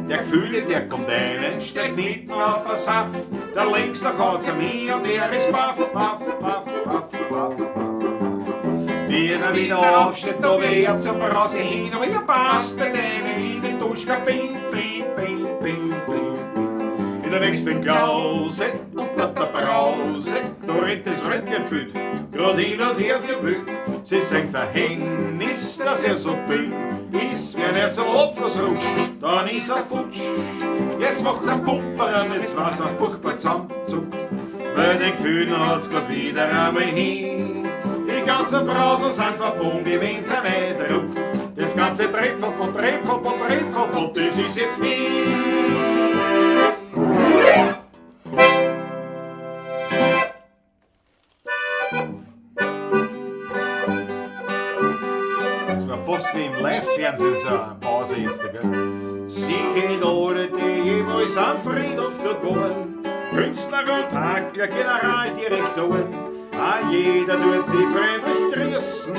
Der Gefühle, der kommt rein, steigt mitten auf der Saft. Der links, der hat's am hin und der ist baff, baff, baff, baff, baff, baff, baff. Wie er wieder aufsteht, da wär zur Brause hin, aber ihr passt nicht rein in die Duschkabine, bin, bin, bin, bin, bin. In der nächsten Klause, unter der Brause, da rennt das Röntgenbild, grad hin und her wie wild. Sie ist ein Verhängnis, dass er so dünn ist, wenn er zum Abfluss rutscht, dann ist er futsch. Jetzt macht's ein Pumperer, jetzt war's er furchtbar zusammenzuckt, weil den Gefühlen hat's grad wieder einmal hin. Die ganzen Brausen sind verbunden, wenn's ein druckt. Das ganze Trepfelpot, Trepfelpot, Trepfelpot, das ist jetzt hin. Das war fast wie im Live-Fernsehen so eine Pause ist, gell? Sie kennt alle, die jemals am Friedhof dort waren. Künstler und Hackler, Generaldirektoren. Ah, jeder tut sie freundlich grüßen,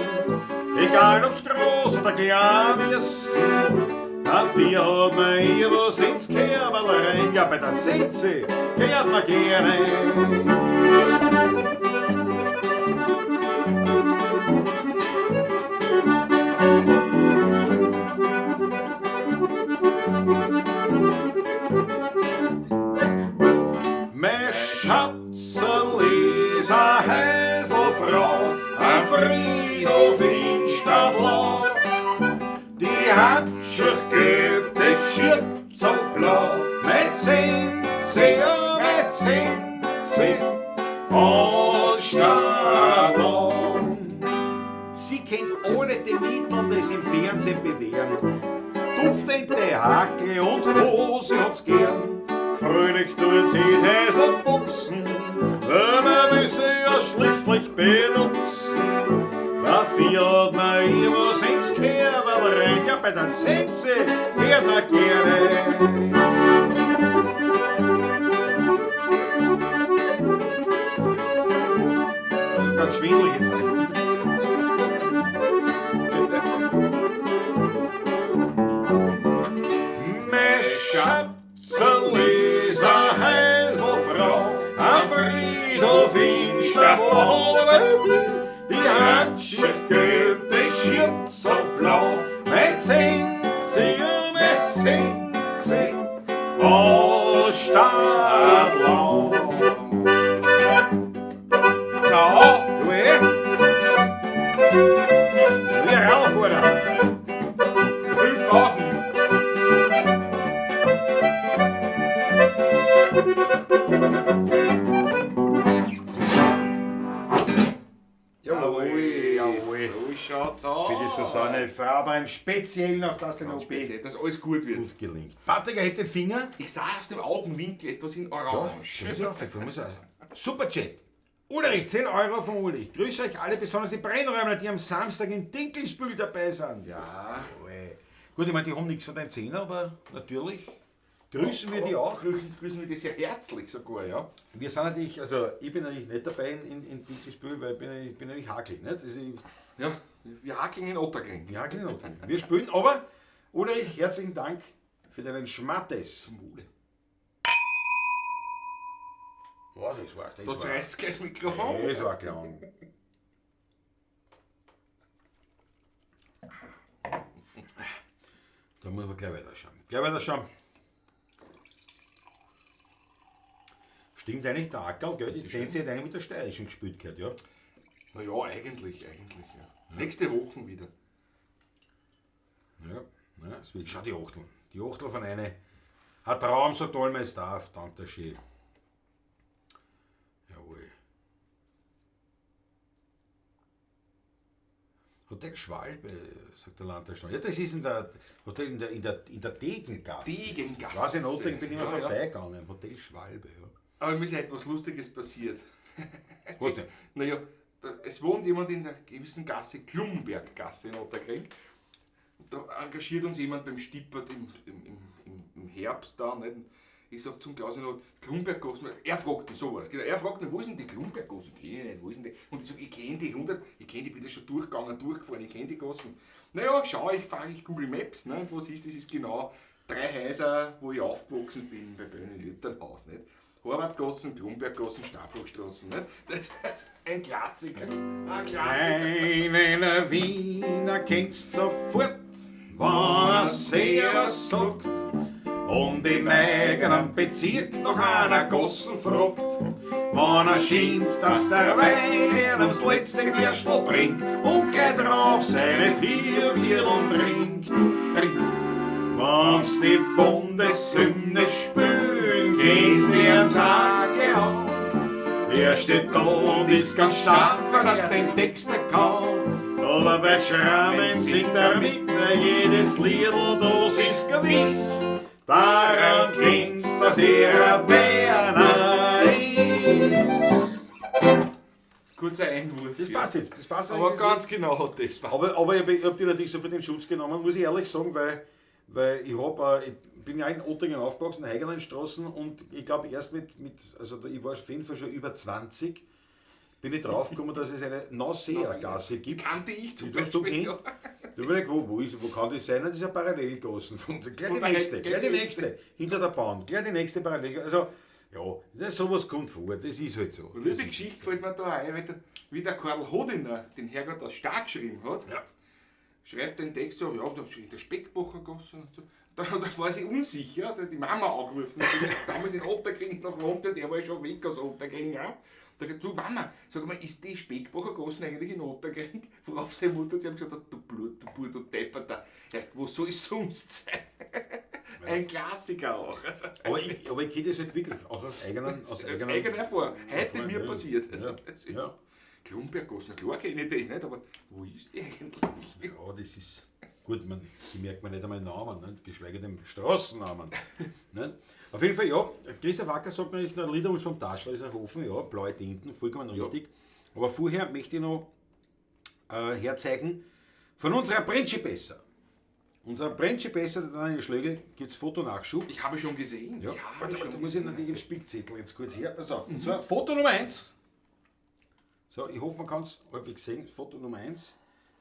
egal ob's groß oder klein ist. Dafür hat man ihr was ins Kerberl rein, ja bei der CC kehrt man gerne. Friedhof in Stadlau. Die hat schier gelb, das Schürzel blau. Mit Zenzi, ja, mit Zenzi aus Stadlau. Sie kennt alle die Mittel, die sie im Fernsehen bewähren. Duftende Hakel und Hose hat's gern. Fröhlich tut sie Häsel putzen, weil man will sie ja schließlich benutzen. Da fiert man ihr was ins Kerl rein, ja bei der Zenzi hört man gerne. Ganz schwindelig ist. Mein Schatzel ist a Häselfrau, a Friedhof in Stadlau. Die hat schier gelb, das Schürzel blau, mit Zenzi, mit Zenzi aus Stadlau. Da, du eh? Wie ein Radfahrer. 5000. Jawohl, jawohl. So schaut's aus. Für die Susanne Faber im Speziellen, auf das den Ganz OP speziell, dass alles gut wird. gut gelingt. Patrick erhebt den Finger. Ich sah aus dem Augenwinkel etwas in Ja, Orange. muss ich auf, ich muss auf. Superchat. Ulrich, 10 Euro von Ulrich. Grüße euch alle, besonders die Brennräumer, die am Samstag in Dinkelsbühl dabei sind. Ja. Jawohl. Gut, ich meine, die haben nichts von deinen Zehner, aber natürlich grüßen wir die auch. Grüßen wir die sehr herzlich sogar, ja. Wir sind natürlich, also ich bin natürlich nicht dabei in Dinkelsbühl, weil ich bin natürlich Hakel, nicht? Also ich, Ja, wir hakeln in Otterkring. wir hakeln in Otterkring. Wir spielen, aber Ulrich, herzlichen Dank für deinen Schmattes. Zum Wohle. Boah, das war, das Da war, zerreißt gleich das Mikrofon. das war Klang. Da muss man gleich weiterschauen. Gleich weiterschauen. Stimmt eigentlich der Ackerl, gell? Die Zenzi hat eigentlich mit der Steirischen gespielt gehabt, ja? Naja, eigentlich, ja. Nächste Woche wieder. Ja, ja, das will ich. Schau, die Achtel. Die Achtel von einer. Ein Traum, so toll man es darf. Danke schön. Jawohl. Hotel Schwalbe, sagt der Landtagsschwalbe. Ja, das ist in der, Hotel in der Degengasse. Degengasse. Ich weiß, in Otting bin ich immer Ja, ja. vorbeigegangen. Hotel Schwalbe, ja. Aber mir ist etwas Lustiges passiert. Was denn? Naja, es wohnt jemand in der gewissen Gasse, Klumberggasse in Otterkring. Da engagiert uns jemand beim Stippert im Herbst da. Nicht? Ich sag zum Klaus, Klumberggasse, er fragt mich sowas. Genau, er fragt mich, wo ist denn die Klumberggasse? Ich kenne nicht, wo ist denn die? Und ich sag, ich kenne die 100, ich kenne die, bin da schon durchgegangen, durchgefahren, ich kenne die Gassen. Naja, schau, ich fahre ich Google Maps, ne? Und was ist das? Ist genau 3 Häuser, wo ich aufgewachsen bin, bei meinem Elternhaus. Nicht? Horvathgassen, Klumberggassen, Stabhochstraßen. Nicht? Das ist ein Klassiker. Ein Klassiker. Einen Wiener kennst sofort, wenn er sehr was sagt. Und im eigenen Bezirk noch einer Gossen fragt. Wenn er schimpft, dass der Wein ihm das letzte Gerstl bringt und gleich drauf seine 4 Vierteln trinkt. Wenn's die Bundeshymne spülen, gehst du ans Hake an. Er steht da und ist ganz stark, weil er den Text nicht kann. Aber bei Schrammen singt er mit, jedes Liedl, das ist gewiss. Daran kennst, dass er ein Werner ist. Kurzer Einwurf. Das passt jetzt, das passt Aber eigentlich. ganz genau hat das passt. Aber ich hab die natürlich sofort in Schutz genommen, muss ich ehrlich sagen, weil ich bin ja in Ottingen aufgewachsen, in der Heigerlandstraße, und ich glaub erst also ich war auf jeden Fall schon über 20, bin ich draufgekommen, dass es eine Nausea-Gasse gibt. Kannte ich zum Die hast du Beispiel, kennt? ja. Da bin ich, wo kann das sein? Das ist ja Parallelgassen. Von, gleich die Von der nächste, He- gleich die nächste. Hinter der Bahn, gleich die nächste Parallelgasse. Also, ja, das, sowas kommt vor, das ist halt so. Und liebe Geschichte fällt mir da ein, weil wie der Karl Hodiner den Herrgott aus Stark geschrieben hat, Ja. schreibt den Text so, ja, da in der Speckbacher Gasse und so. Da war sie unsicher, da hat die Mama angerufen, die damals in Otterkring noch wohnte, der war schon weg aus Otterkring auch. Da sagt, du Mama, sag mal, ist die Speckbacher Gassen eigentlich in Otterkring? Worauf seine Mutter zu ihm gesagt hat, du Blut, du Bub, du Depperter. Erst, wo soll es sonst sein? Ein Klassiker auch. Also, Aber ich kenne das halt wirklich auch aus eigenen, aus eigenen eigene Erfahrung. Heute mir ja. passiert. Also, Ja. es ist Ja. Klumbergassen, klar kenne ich die nicht, aber wo ist die eigentlich? Ja, das ist gut, man, die merkt man nicht einmal Namen, nicht? Geschweige denn Straßennamen. nicht? Auf jeden Fall, ja, Christoph Acker sagt natürlich, noch Lieder vom Taschler ist ein Hofen, ja, blaue Tinten, vollkommen richtig. Aber vorher möchte ich noch herzeigen, von unserer Principessa. Unserer Principessa, der Daniel Schlögl, gibt es Fotonachschub. Ich habe schon gesehen. Ja, Ich habe warte, schon warte, muss ich gesehen. natürlich den Spickzettel jetzt kurz her. Pass auf. Und zwar Foto Nummer 1. So, ich hoffe, man kann es halbwegs sehen. Foto Nummer 1.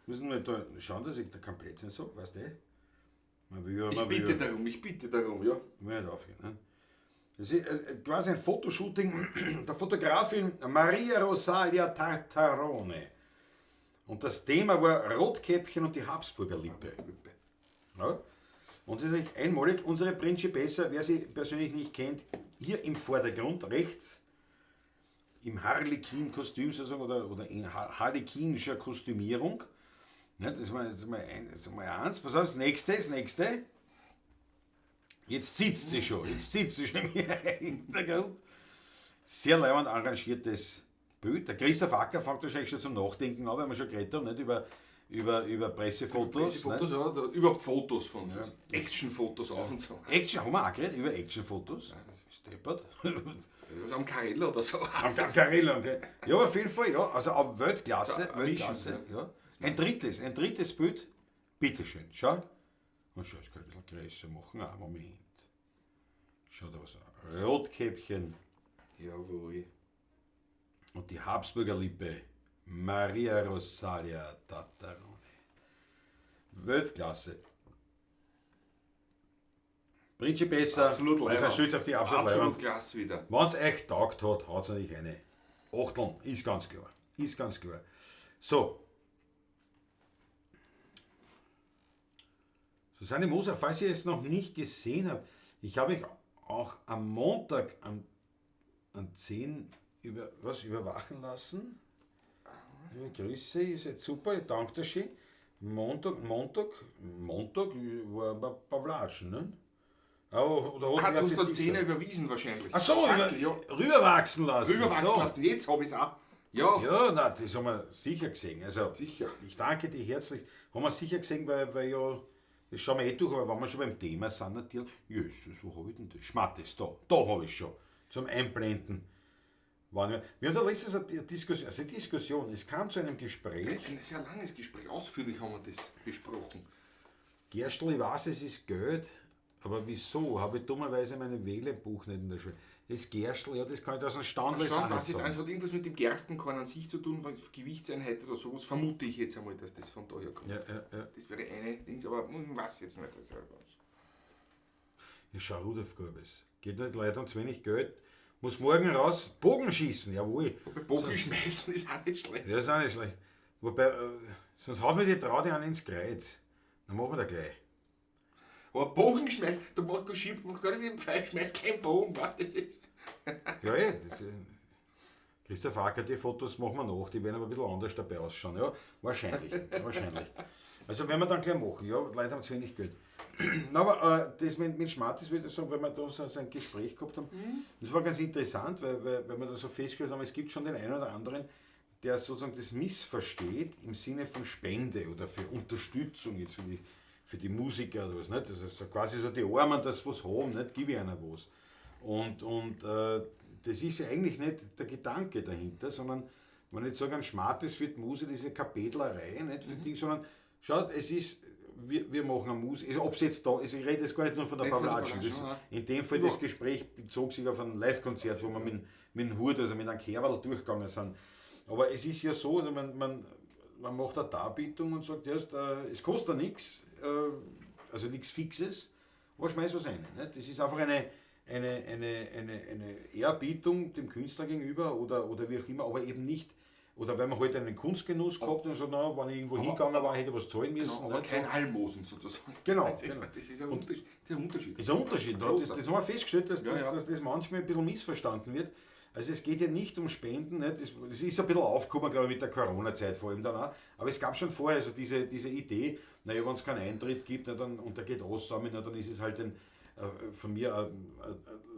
Müssen wir da schauen, dass ich da kein Plätzchen sage, weißt du? Man will ja, Ich man will bitte ja, darum, ich bitte darum, ja. man will nicht aufhören. Ne? Das ist quasi ein Fotoshooting der Fotografin Maria Rosalia Tartarone. Und das Thema war Rotkäppchen und die Habsburger Lippe. Ja. Und das ist eigentlich einmalig. Unsere Principessa, wer sie persönlich nicht kennt, hier im Vordergrund rechts, im Harlekin-Kostüm sozusagen oder in harlekinischer Kostümierung. Ne, das ist mal eins. Pass auf, das nächste, das nächste. Jetzt sitzt sie schon, jetzt sitzt sie schon im Hintergrund. Sehr leibend arrangiertes Bild. Der Christoph Acker fängt wahrscheinlich schon zum Nachdenken an, weil wir schon geredet haben, nicht? Über Pressefotos. Pressefotos, nicht? ja, da, überhaupt Fotos von Actionfotos auch und so. Action, haben wir auch geredet über Actionfotos? Ist deppert. Also am Carella oder so. Am Carella, okay. Ja, auf jeden Fall, ja. Also auf Weltklasse, So, Weltklasse, Mischung, ja. Ein drittes Bild, bitteschön, schau. Und schau, das kann ich ein bisschen größer machen. Ah, Moment. Schau da was an. Rotkäppchen Jawohl. und die Habsburger Lippe. Maria Rosalia Tartarone. Weltklasse. Principessa, Absolut wir sind leibend. stolz auf die absolut, Absolut leibend. klasse wieder. Wenn es euch taugt hat, hat es natürlich eine Achteln. Ist ganz klar. Ist ganz klar. So. Susanne Moser, falls ihr es noch nicht gesehen habt, ich habe euch auch am Montag an 10 über, was, überwachen lassen. Liebe Grüße, ihr seid super, ich danke dir schön. Montag war ein paar Platschen, ne? Aber, oder hat Ah, wer du hast für da dich 10 schon? überwiesen wahrscheinlich. Ach so, Danke, über, ja. rüberwachsen lassen. Rüberwachsen so. lassen, jetzt habe ich es auch. Ja, Ja, nein, das haben wir sicher gesehen. Also, sicher. ich danke dir herzlich. Haben wir sicher gesehen, weil ja, das schauen wir eh durch, aber wenn wir schon beim Thema sind, natürlich, Jesus, wo habe ich denn das? Schmattes, da habe ich schon. Zum Einblenden. Wir haben da letztens eine Diskussion, also eine Diskussion, es kam zu einem Gespräch. Ein sehr langes Gespräch, ausführlich haben wir das besprochen. Gerstl, ich weiß, es ist Geld, aber wieso? Habe ich dummerweise meine Wählebuch nicht in der Schule. Das Gerstl, ja, das kann ich aus dem Stand Stand, auch was nicht jetzt, sagen. also hat irgendwas mit dem Gerstenkorn an sich zu tun, was Gewichtseinheit oder sowas, vermute ich jetzt einmal, dass das von daher kommt. Ja, ja, ja. Das wäre eine Dings, aber ich weiß jetzt nicht. Also, Ja, schau, Rudolf Gorbes. Geht nicht, Leute haben zu wenig Geld. Muss morgen raus, Bogen schießen, jawohl. Wobei Bogen schmeißen ist auch nicht schlecht. Ja, ist auch nicht schlecht. Wobei, sonst haut mir die Traude an ins Kreuz. Dann machen wir da gleich. Aber Bogen schmeißen, du machst, du schiebst, machst gar nicht den Pfeil, schmeißt keinen Bogen, warte, das ist. Ja, eh. Christoph Acker, die Fotos machen wir nach, die werden aber ein bisschen anders dabei ausschauen. Ja, wahrscheinlich, wahrscheinlich. Also werden wir dann gleich machen, ja, Leute haben zu wenig Geld. Na, aber das mit Schmattes würde ich sagen, weil wir da so ein Gespräch gehabt haben, das war ganz interessant, weil wir da so festgestellt haben, es gibt schon den einen oder anderen, der sozusagen das missversteht im Sinne von Spende oder für Unterstützung jetzt für die Musiker oder was, nicht? Das ist so quasi so die Armen, dass sie was haben, nicht? Gib ich einer was. Und das ist ja eigentlich nicht der Gedanke dahinter, sondern wenn ich jetzt sage, ein Schmattes für die Musik, das ist ja keine Betlerei, nicht für die, sondern schaut, es ist, wir machen eine Musik, ob es jetzt da ist, ich rede jetzt gar nicht nur von der Nicht von der Pavlatschen, Pavlatschen, das, nein. in dem Fall das Gespräch bezog sich auf ein Live-Konzert, wo wir mit dem Hut, also mit einem Kerl durchgegangen sind. Aber es ist ja so, also man macht eine Darbietung und sagt, ja, es kostet ja nichts, also nichts Fixes, aber schmeiß was rein. Ne? Das ist einfach eine Ehrerbietung dem Künstler gegenüber oder wie auch immer, aber eben nicht, oder wenn man halt einen Kunstgenuss gehabt und sagt, na, wenn ich irgendwo hingegangen war, hätte ich was zahlen müssen. Genau, aber nicht? kein Almosen sozusagen. Genau, Das, genau. das ist ein Unterschied. Das ist ein Unterschied. Das ist ein Unterschied. Ein Das großer. haben wir festgestellt, dass, Ja, ja. dass das manchmal ein bisschen missverstanden wird. Also es geht ja nicht um Spenden, ne? Das ist ein bisschen aufgekommen, glaube ich, mit der Corona-Zeit vor allem dann auch. Aber es gab schon vorher so diese Idee, naja, wenn es keinen Eintritt gibt, na, dann, und da geht alles zusammen, na, dann ist es halt von mir eine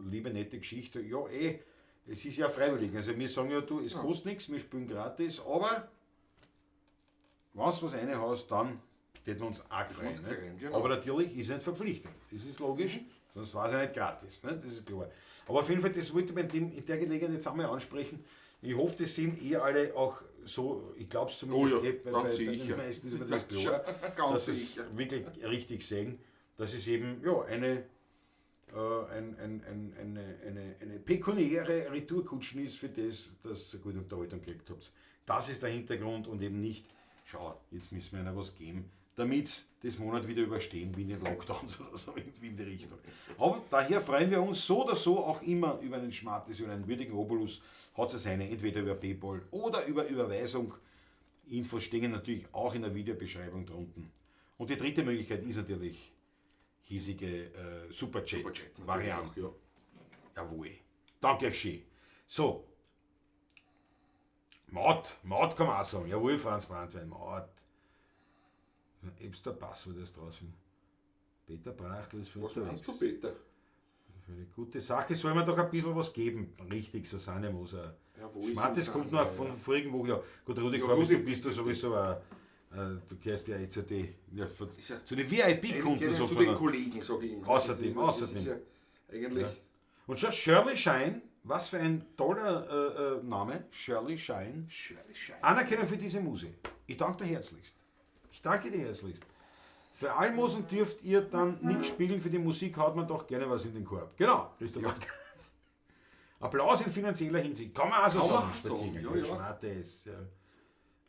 liebe, nette Geschichte. Ja, es ist ja freiwillig. Also wir sagen ja, du, es kostet nichts, wir spielen gratis, aber wenn du was reinhaust, dann täten wir uns auch freuen. Ne? Genau. Aber natürlich ist es nicht verpflichtend, das ist logisch. Sonst war es ja nicht gratis, ne? Das ist klar. Aber auf jeden Fall, das wollte ich in der Gelegenheit jetzt einmal ansprechen. Ich hoffe, das sind eh alle auch so, ich glaub's zumindest, Oh ja, bei ganz den sicher. meisten ist mir das klar, Ganz dass es sicher. wirklich richtig sehen, dass es eben, ja, eine pekuniäre Retourkutschen ist für das, dass ihr gute Unterhaltung gekriegt habt. Das ist der Hintergrund und eben nicht, schau, jetzt müssen wir einer was geben, damit das Monat wieder überstehen, wie in den Lockdowns oder so, irgendwie in die Richtung. Aber daher freuen wir uns so oder so auch immer über einen Schmattes, über einen würdigen Obolus. Hat es eine, entweder über PayPal oder über Überweisung. Infos stehen natürlich auch in der Videobeschreibung drunten. Und die dritte Möglichkeit ist natürlich hiesige Superchat-Variante. Ja. Jawohl. Danke euch schön. So. Maut kann man auch sagen. Jawohl, Franz Brandwein, Maut. Ebst der Passwort erst rausfinden. Peter Brachtl ist Was unterwegs. meinst du, Peter? Für eine gute Sache soll man doch ein bisschen was geben. Richtig, Susanne Moser. Jawohl, Schmattes Susanne, kommt noch ja. von vorigen Woche. Ja, gut, Rudi Ja, Korbis, Rudi, du bist da sowieso ein, du gehörst ja eh zu den, ja, von, Ist ja- zu den VIP-Kunden. Zu den Kollegen, sage ich immer. Außerdem, Das ist außerdem. ja eigentlich. Ja. Und schon Shirley Shine, was für ein toller Name, Shirley Shine. Shirley Shine. Anerkennung für diese Muse. Ich danke dir herzlichst. Ich danke dir herzlichst. Für Almosen dürft ihr dann nichts spiegeln, für die Musik haut man doch gerne was in den Korb. Genau, Christoph. Ja. Applaus in finanzieller Hinsicht. Kann man auch so Kann man sagen. auch sagen, Spaziergang. ja, ja. Schmattes, ja.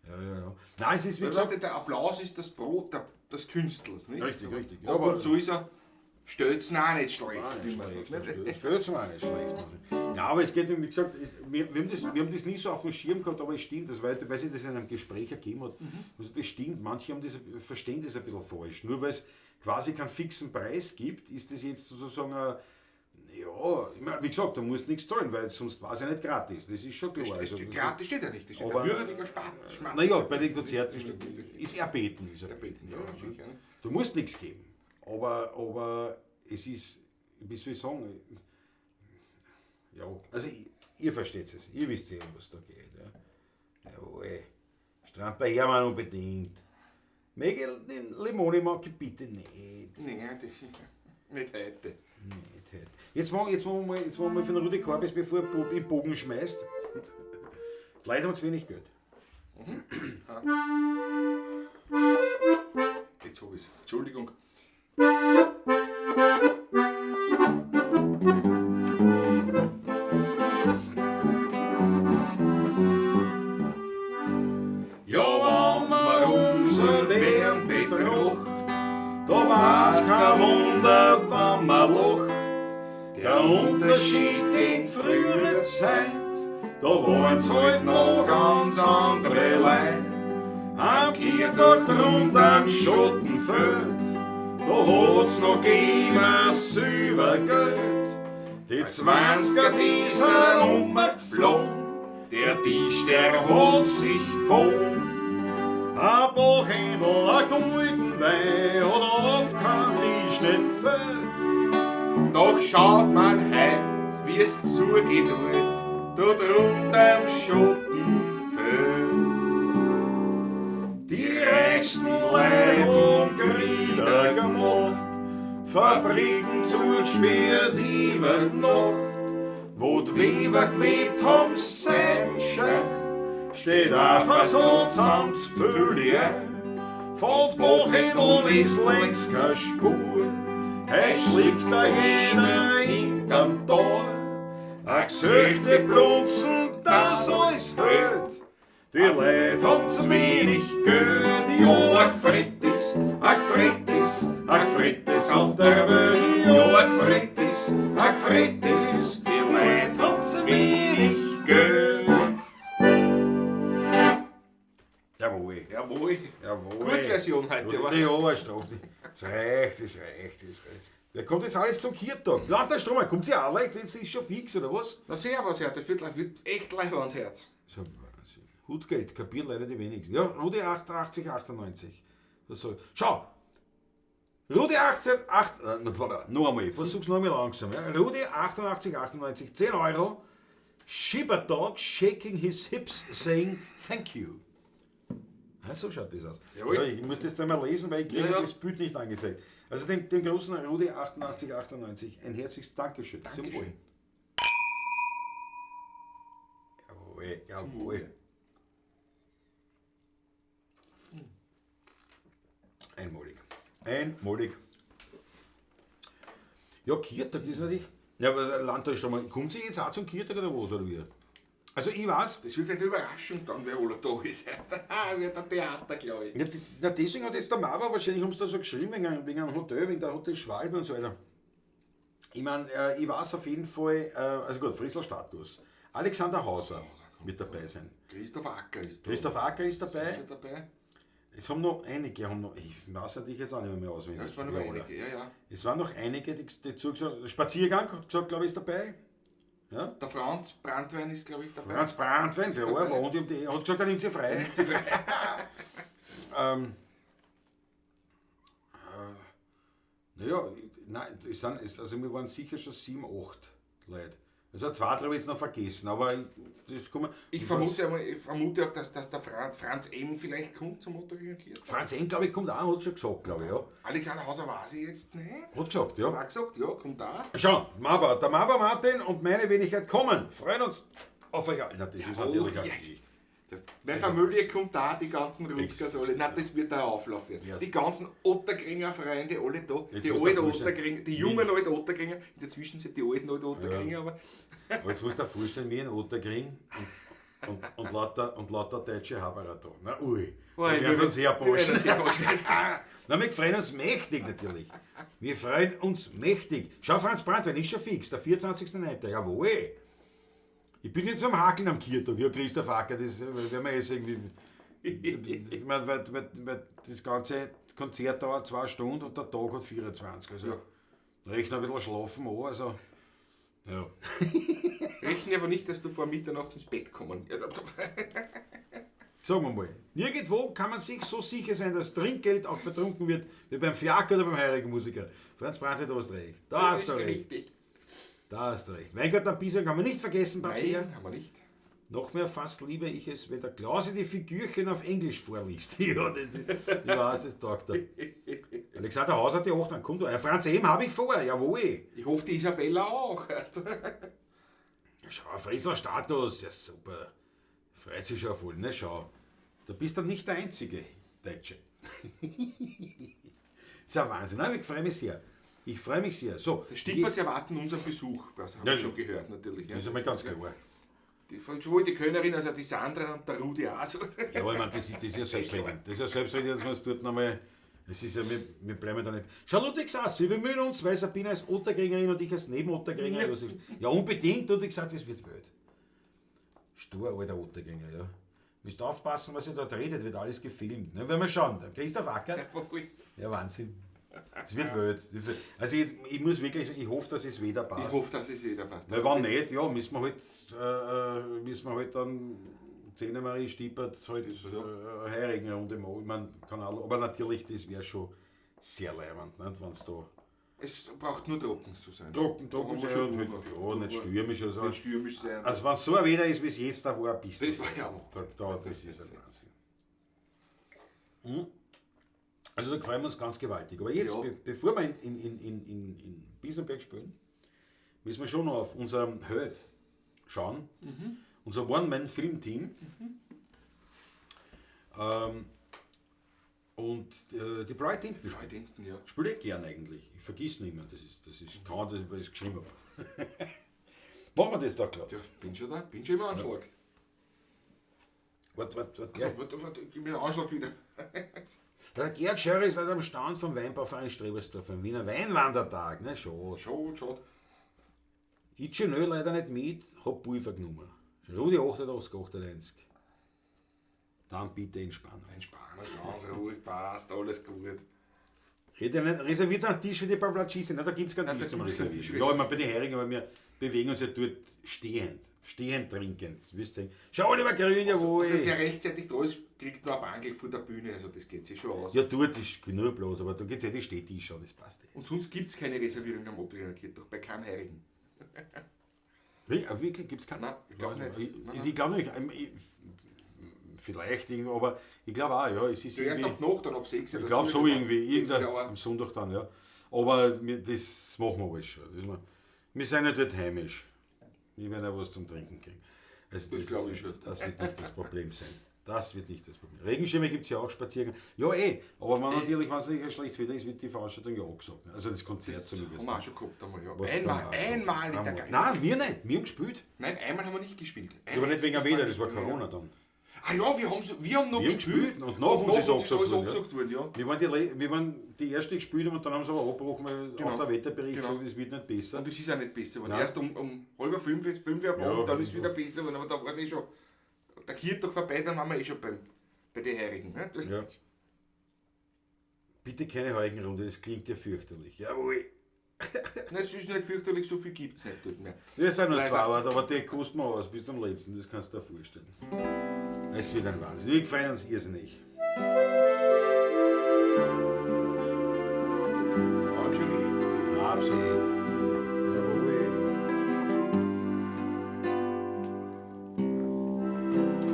Ja. Nein, es ist wie Weil, gesagt... weißt du, der Applaus ist das Brot des Künstlers, nicht? Richtig, richtig. Ja, Ab aber- und zu ist er, stellt's auch nicht schlecht. Auch wie nicht man schlecht, sagt, nicht? das Stellt's mir auch nicht schlecht. Ja, aber es geht, wie gesagt, wir haben das nie so auf dem Schirm gehabt, aber es stimmt, das, weil sich das in einem Gespräch ergeben hat. Also das stimmt, manche haben das, verstehen das ein bisschen falsch. Nur weil es quasi keinen fixen Preis gibt, ist das jetzt sozusagen ein, ja, ich meine, wie gesagt, da musst du nichts zahlen, weil sonst war es ja nicht gratis. Das ist schon klar. Das Also, steht, gratis steht ja nicht, das steht Aber- ein würdiger Schmattes. Naja, bei den Konzerten steht, ist erbeten. Ist erbeten, Ja, ja. sicher. Ne? Du musst nichts geben, aber es ist, wie soll ich sagen, ja, also ihr versteht es, ihr wisst ja, um was da geht. Ja. Jawohl. Strand bei Hermann unbedingt. Mägel, den Limone mag ich bitte nicht. Nein, das, nicht heute. Nicht heute. Jetzt machen wir mal von Rudi Korbis, bevor er im Bogen schmeißt. Die Leute haben zu wenig Geld. Jetzt hab ich's. Entschuldigung. Ja, wenn man unser Wärm betracht, da war's kein Wunder, wenn man lacht. Der Unterschied geht frühere Zeit, da waren's halt noch ganz andere Leute. Am Kirchtag rund am Schottenfeld, da hat's noch gegeben Silbergeld. Die 20er, die sind umgeflogen, der Tisch, der hat sich gebogen. Ein Bochendl, ein golden Wein hat auf kein Tisch nicht gefällt. Doch schaut man heut, wie es zugeht dort, dort rund am Schottenfeld. Die reichsten Leute haben Kriege gemacht, Fabriken zugesperrt über Nacht, wo die Weber gewebt haben, Seidenschein, steht einfach so zusammen Fülle ein. Von Bochendl ist längst keine Spur, heut schlägt da jeder hinterm Tor. A Gesöchte blunzen, das alles hält. Die Leute haben zu wenig Geld. Ja, a Gfrett ist, a Gfrett ist, a Gfrett ist auf der Welt. Ja, a Gfrett ist, a Gfrett ist, die Leute haben zu wenig Geld. Jawohl. Jawohl. Jawohl. Kurzversion heute, Ja, aber. ja, aber Strafe. Es reicht, es reicht, es reicht. Wer kommt jetzt alles zum Kirtag? Lauter Strom, kommt sie auch leicht, jetzt ist schon fix, oder was? Na sehr was, ja, das wird echt leibend Herz. So, Wahnsinn. Hutgeld, kapieren leider die wenigsten. Ja, Rudi 88, 98. Das soll. Schau! Rudi 18, 8, noch einmal, ich versuch's noch einmal langsam. Ja. Rudi 88, 98, 10 Euro. Shiba Dog shaking his hips, saying thank you. Ah, so schaut das aus. Jawohl. Ja, ich muss das da mal lesen, weil ich kriege Ja, ja. das Bild nicht angezeigt. Also dem großen Rudi 88, 98, ein herzliches Dankeschön. Zum Dankeschön. Wohl. Jawohl, jawohl. Einmalig. Einmalig. Ja, Kirtag ist natürlich. Ja, aber Landtag schon mal. Kommt sie jetzt auch zum Kirtag oder was? Oder wie? Also ich weiß, Das wird vielleicht eine Überraschung dann, wer alle da ist. Wird ein Theater, glaube ich. Ja, na, deswegen hat jetzt der Mauer, wahrscheinlich haben sie da so geschrieben, wegen einem Hotel, wegen der Hotel Schwalbe und so weiter. Ich meine, ich weiß auf jeden Fall, also gut, Friesl Startguss. Alexander Hauser wird dabei sein. Christoph Acker ist da. Christoph Acker ist dabei. Sicher dabei. Es haben noch einige, ich weiß natürlich jetzt auch nicht mehr auswendig. Ja, es waren noch wer alle. einige, ja, ja. Es waren noch einige, die zugesagt haben. Spaziergang, hat gesagt, glaube ich, ist dabei. Ja? Der Franz Brandwein ist, glaube ich, dabei. Franz Brandwein, ja, dabei. wohnt ihm die, hat gesagt, er nimmt sie frei. Sie frei. Naja, nein, es sind, also wir waren sicher schon 7, 8 Leute. Also zwei, drei habe ich jetzt noch vergessen, aber das kann man. Ich vermute auch, dass der Franz N. vielleicht kommt zum Ottakringer Kirtag. Franz N., glaube ich, kommt auch, hat schon gesagt, glaube ich, ja. Alexander Hauser weiß ich jetzt nicht. Hat gesagt, ja. Hat auch gesagt, ja, kommt auch. Schau, Maba, der Maba Martin und meine Wenigkeit kommen. Freuen uns auf euch. Na, das ist natürlich Oh, auch yes. Geschichte. Meine Familie kommt da, die ganzen Rutgers alle. Nein, das wird der Auflauf werden. Ja. Die ganzen Ottakringer Freunde, alle da. Jetzt Die musst du alten dir vorstellen, Ottakringer, die jungen alten Ottakringer. In der Zwischenzeit die alten alten Ottakringer, aber Aber jetzt musst du dir vorstellen, wir in Ottakring und lauter deutsche Haberer da. Na ui, da werden sie uns herboschen. Na, wir freuen uns mächtig natürlich. Wir freuen uns mächtig. Schau, Franz Brandwein ist schon fix, der 24.09. Jawohl. Ich bin jetzt am Hakeln am Kirtag. Ja, Christoph Acker, das werden wir jetzt irgendwie. Ich meine, weil das ganze Konzert dauert 2 Stunden und der Tag hat 24. Also, Ja. rechne ein bisschen schlafen an. Also, ja. Rechne aber nicht, dass du vor Mitternacht ins Bett kommen. Ja, Sagen wir mal, nirgendwo kann man sich so sicher sein, dass Trinkgeld auch vertrunken wird, wie beim Fiaker oder beim heurigen Musiker. Franz Brandwein, da hast du recht. Da Das hast du ist recht. richtig. Da hast du recht. Weingart am Bisang haben wir nicht vergessen, Babsi. Nein, haben wir nicht. Noch mehr fast liebe ich es, wenn der Klausi die Figürchen auf Englisch vorliest. Ja, ich weiß, das taugt er. Alexander Hauser hat die 8, dann kommt er. Franz M. habe ich vor, jawohl. Ich hoffe, die Isabella auch. Weißt du? Ja, schau, Friesler Status, ja super. Freut sich schon voll, ne? Schau. Du bist dann nicht der einzige Deutsche. ist ja Wahnsinn. Nein, ich freue mich sehr. Ich freue mich sehr. So, Die Stippers erwarten unseren Besuch. Das haben Ja, wir schon ja. gehört, natürlich. Ja. Das ist einmal ganz klar. Sowohl die Kölnerin als auch die Sandra und der Rudi auch. So. Ja, aber ich meine, das ist ja selbstredend. Das ist ja selbstredend, dass man es dort nochmal. Es ist ja, wir bleiben da nicht. Schau, Ludwig Sass, wir bemühen uns, weil Sabine als Otterkringerin und ich als Nebenotterkringer. Ja. Ja, unbedingt, Ludwig Sass, das wird wild. Stur, alter Otterkringer, ja. Müsst aufpassen, was ihr dort redet, wird alles gefilmt. Ne? Wenn wir schauen, der Christoph Acker, ja, Wahnsinn. Es wird wild. Also ich muss wirklich, ich hoffe, dass es wieder passt. Ich hoffe, dass es wieder passt. Weil wenn nicht, ja, müssen wir halt dann Zehner Marie Stippert halt Heurigenrunde machen. Ich mein, kann auch, aber natürlich, das wäre schon sehr leibend, nicht, wenn es da Es braucht nur trocken zu sein. trocken, trocken Da haben wir sein schon und halt, drüber. ja, nicht stürmisch. Also, Nicht stürmisch sein. also wenn es so ein Wetter ist, wie es jetzt da war, bist du. Das war ja auch. Da, das ist ein Wahnsinn. Also da freuen wir uns ganz gewaltig. Aber jetzt, Ja. bevor wir in Bisamberg spielen, müssen wir schon noch auf unserem Herd schauen. Unser One-Man-Film-Team. Und die Bright Tinten Weit hinten, ja. spiele ich gern eigentlich. Ich vergiss nicht mehr. Das ist kaum, dass ich das geschrieben habe. Machen wir das doch glatt. Ja, bin schon da, bin schon im Anschlag. Warte, warte, warte. Also, warte, warte, gib mir den Anschlag wieder. Der Georg Scheurer ist halt am Stand vom Weinbauverein Strebersdorf am Wiener Weinwandertag. Ne, schon. Schon, schon. Ich schnell leider nicht mit, hab Pulver genommen. Rudi 88, 98. Dann bitte entspannen. Entspannen, ganz ruhig, passt, alles gut. Rede nicht, reserviert einen Tisch für die Pavlaschise. Nein, da gibt es keinen Nein, Tisch da zum gibt's keinen Reservieren. Tisch. Ja, ich meine, bei den Herigen, aber wir bewegen uns ja dort stehend. Stehend trinkend. Das wirst du sehen. Schau, lieber Grün, jawohl. Also, wer rechtzeitig da ist, kriegt noch ein Bankel vor der Bühne, also das geht sich schon aus. Ja, dort ist genug Platz, aber da gibt es eh die Stehtische, das passt eh. Und sonst gibt es keine Reservierung am Ottinger Kirtag, bei keinem Heirigen. Wie, wirklich, gibt es keinen? Nein, ich glaub Also, nicht. Ich, Nein, ich, nein. ich glaube nicht. Vielleicht irgendwo, aber ich glaube auch, ja, es ist Zuerst irgendwie- auf die Nacht, dann ab 6 Ich glaube so irgendwie, Irgendein. irgendein, am Sonntag dann, ja. Aber das machen wir alles schon. Das wir sind ja dort heimisch. Wir werden ja was zum Trinken kriegen. Also Das glaub ist ich nicht- schon. Das wird nicht das Problem sein. Das wird nicht das Problem. Regenschirme gibt es ja auch Spaziergänge. Ja, eh. Aber man natürlich, wenn es nicht ein schlechtes Wetter ist, wird die Veranstaltung ja angesagt. Also das Konzert Das zumindest. haben wir auch schon gehabt einmal, ja. Was dann Einmal, auch schon. einmal in der Einmal. Geil. Nein, wir nicht. Wir haben gespielt. Nein, einmal haben wir nicht gespielt. Ein Aber nicht wegen dem einziges Wetter, Mal das war nicht. Corona dann. Ah ja, wir haben noch Wir haben gespielt. gespielt und nach uns ist uns alles angesagt worden, ja. angesagt worden, ja. Wir waren die ersten, die gespielt haben und dann haben sie aber abgebrochen, weil Genau. auch der Wetterbericht Genau. sagt, es wird nicht besser. Und es ist auch nicht besser geworden. Nein. Erst um 4:30, 5 Uhr auf Ja, Abend, dann ist es ja. wieder besser geworden. Aber da war es eh schon. Der Kirtag vorbei, dann waren wir eh schon bei den Heirigen. Ne? Das, Ja. Bitte keine Heugenrunde, das klingt ja fürchterlich. Jawohl. Nein, es ist nicht fürchterlich, so viel gibt es nicht dort mehr. Wir sind nur Leider. zwei, aber die kosten wir aus bis zum letzten, das kannst du dir vorstellen. Es wird ein Wahnsinn. Wir freuen uns irrsinnig. Natürlich. Absolut. Jawohl.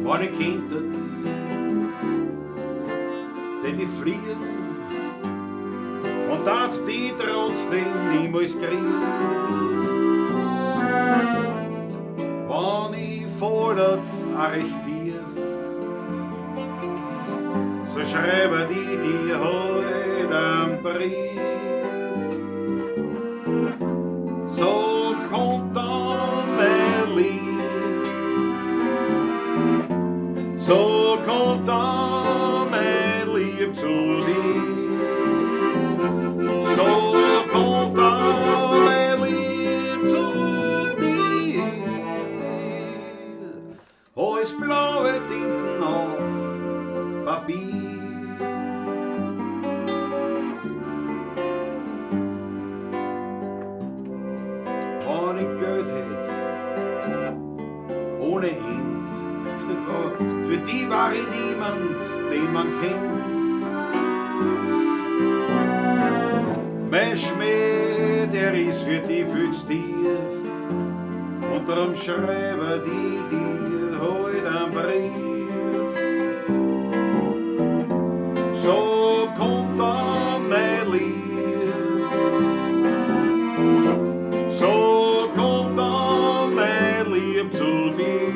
Wenn ich könntet, die fliegen und dat die trotzdem niemals kriegen. Wenn ich fordert recht tief, so schreibe die dir heut einen Brief. So kommt dann mein Lieb, so kommt dann mein Lieb zu dir. So kommt dann mein Lieb zu dir. Alles blaue Tinten auf Papier. Wenn ich Geld hätt, ohne End, für die war ich niemand, den man kennt. Mein Schmäh, der ist für die viel zu tief, und darum schreibe die dir heut einen Brief. So kommt dann mein Lied, so kommt dann mein Lieb zu dir.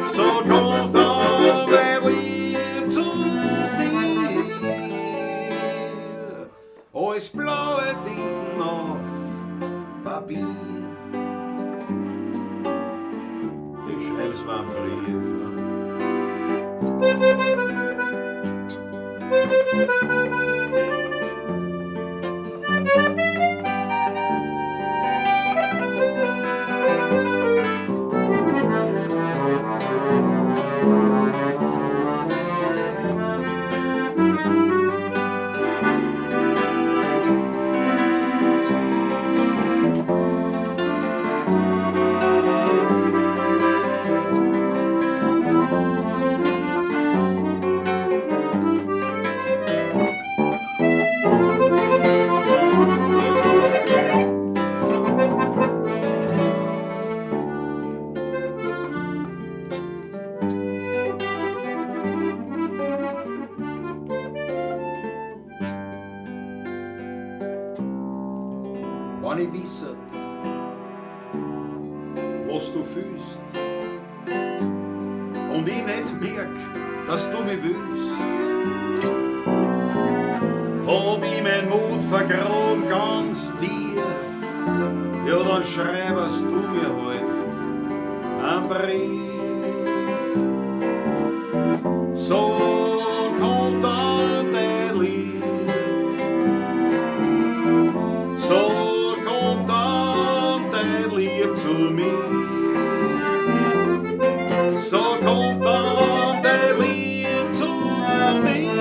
So kommt dann mein Lieb zu dir. Alles blaue Tinten auf Papier. Ich schreib's mir einen Brief. Ne? Wenn ich wisset, was du fühlst und ich nicht merk, dass du mich willst, hab ich mein Mut vergraben ganz tief, ja dann schreibst du mir heut einen Brief. So kommt dann dein Lied, so kommt dann dein Lieb zu mir. So kommt dann dein Lieb zu mir.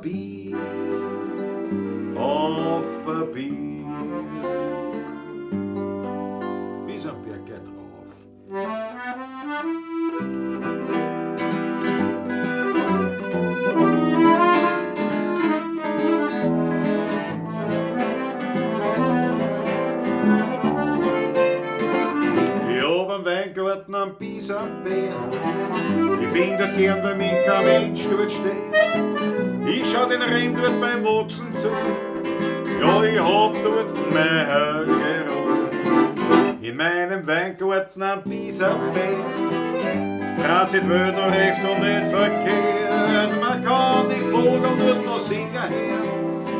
Papier, auf Papier. Bisamberg geht drauf. Ich hab einen Weingarten am Bisamberg. Ich bin dort gern, weil mich kein Mensch dort steht. Ich schau den Reben dort beim Wachsen zu. Ja, ich hab dort meine heilige Ruhe. In meinem Weingarten am Bisamberg dreht sich die Welt noch recht und nicht verkehrt. Man kann die Vogel dort noch singen hören.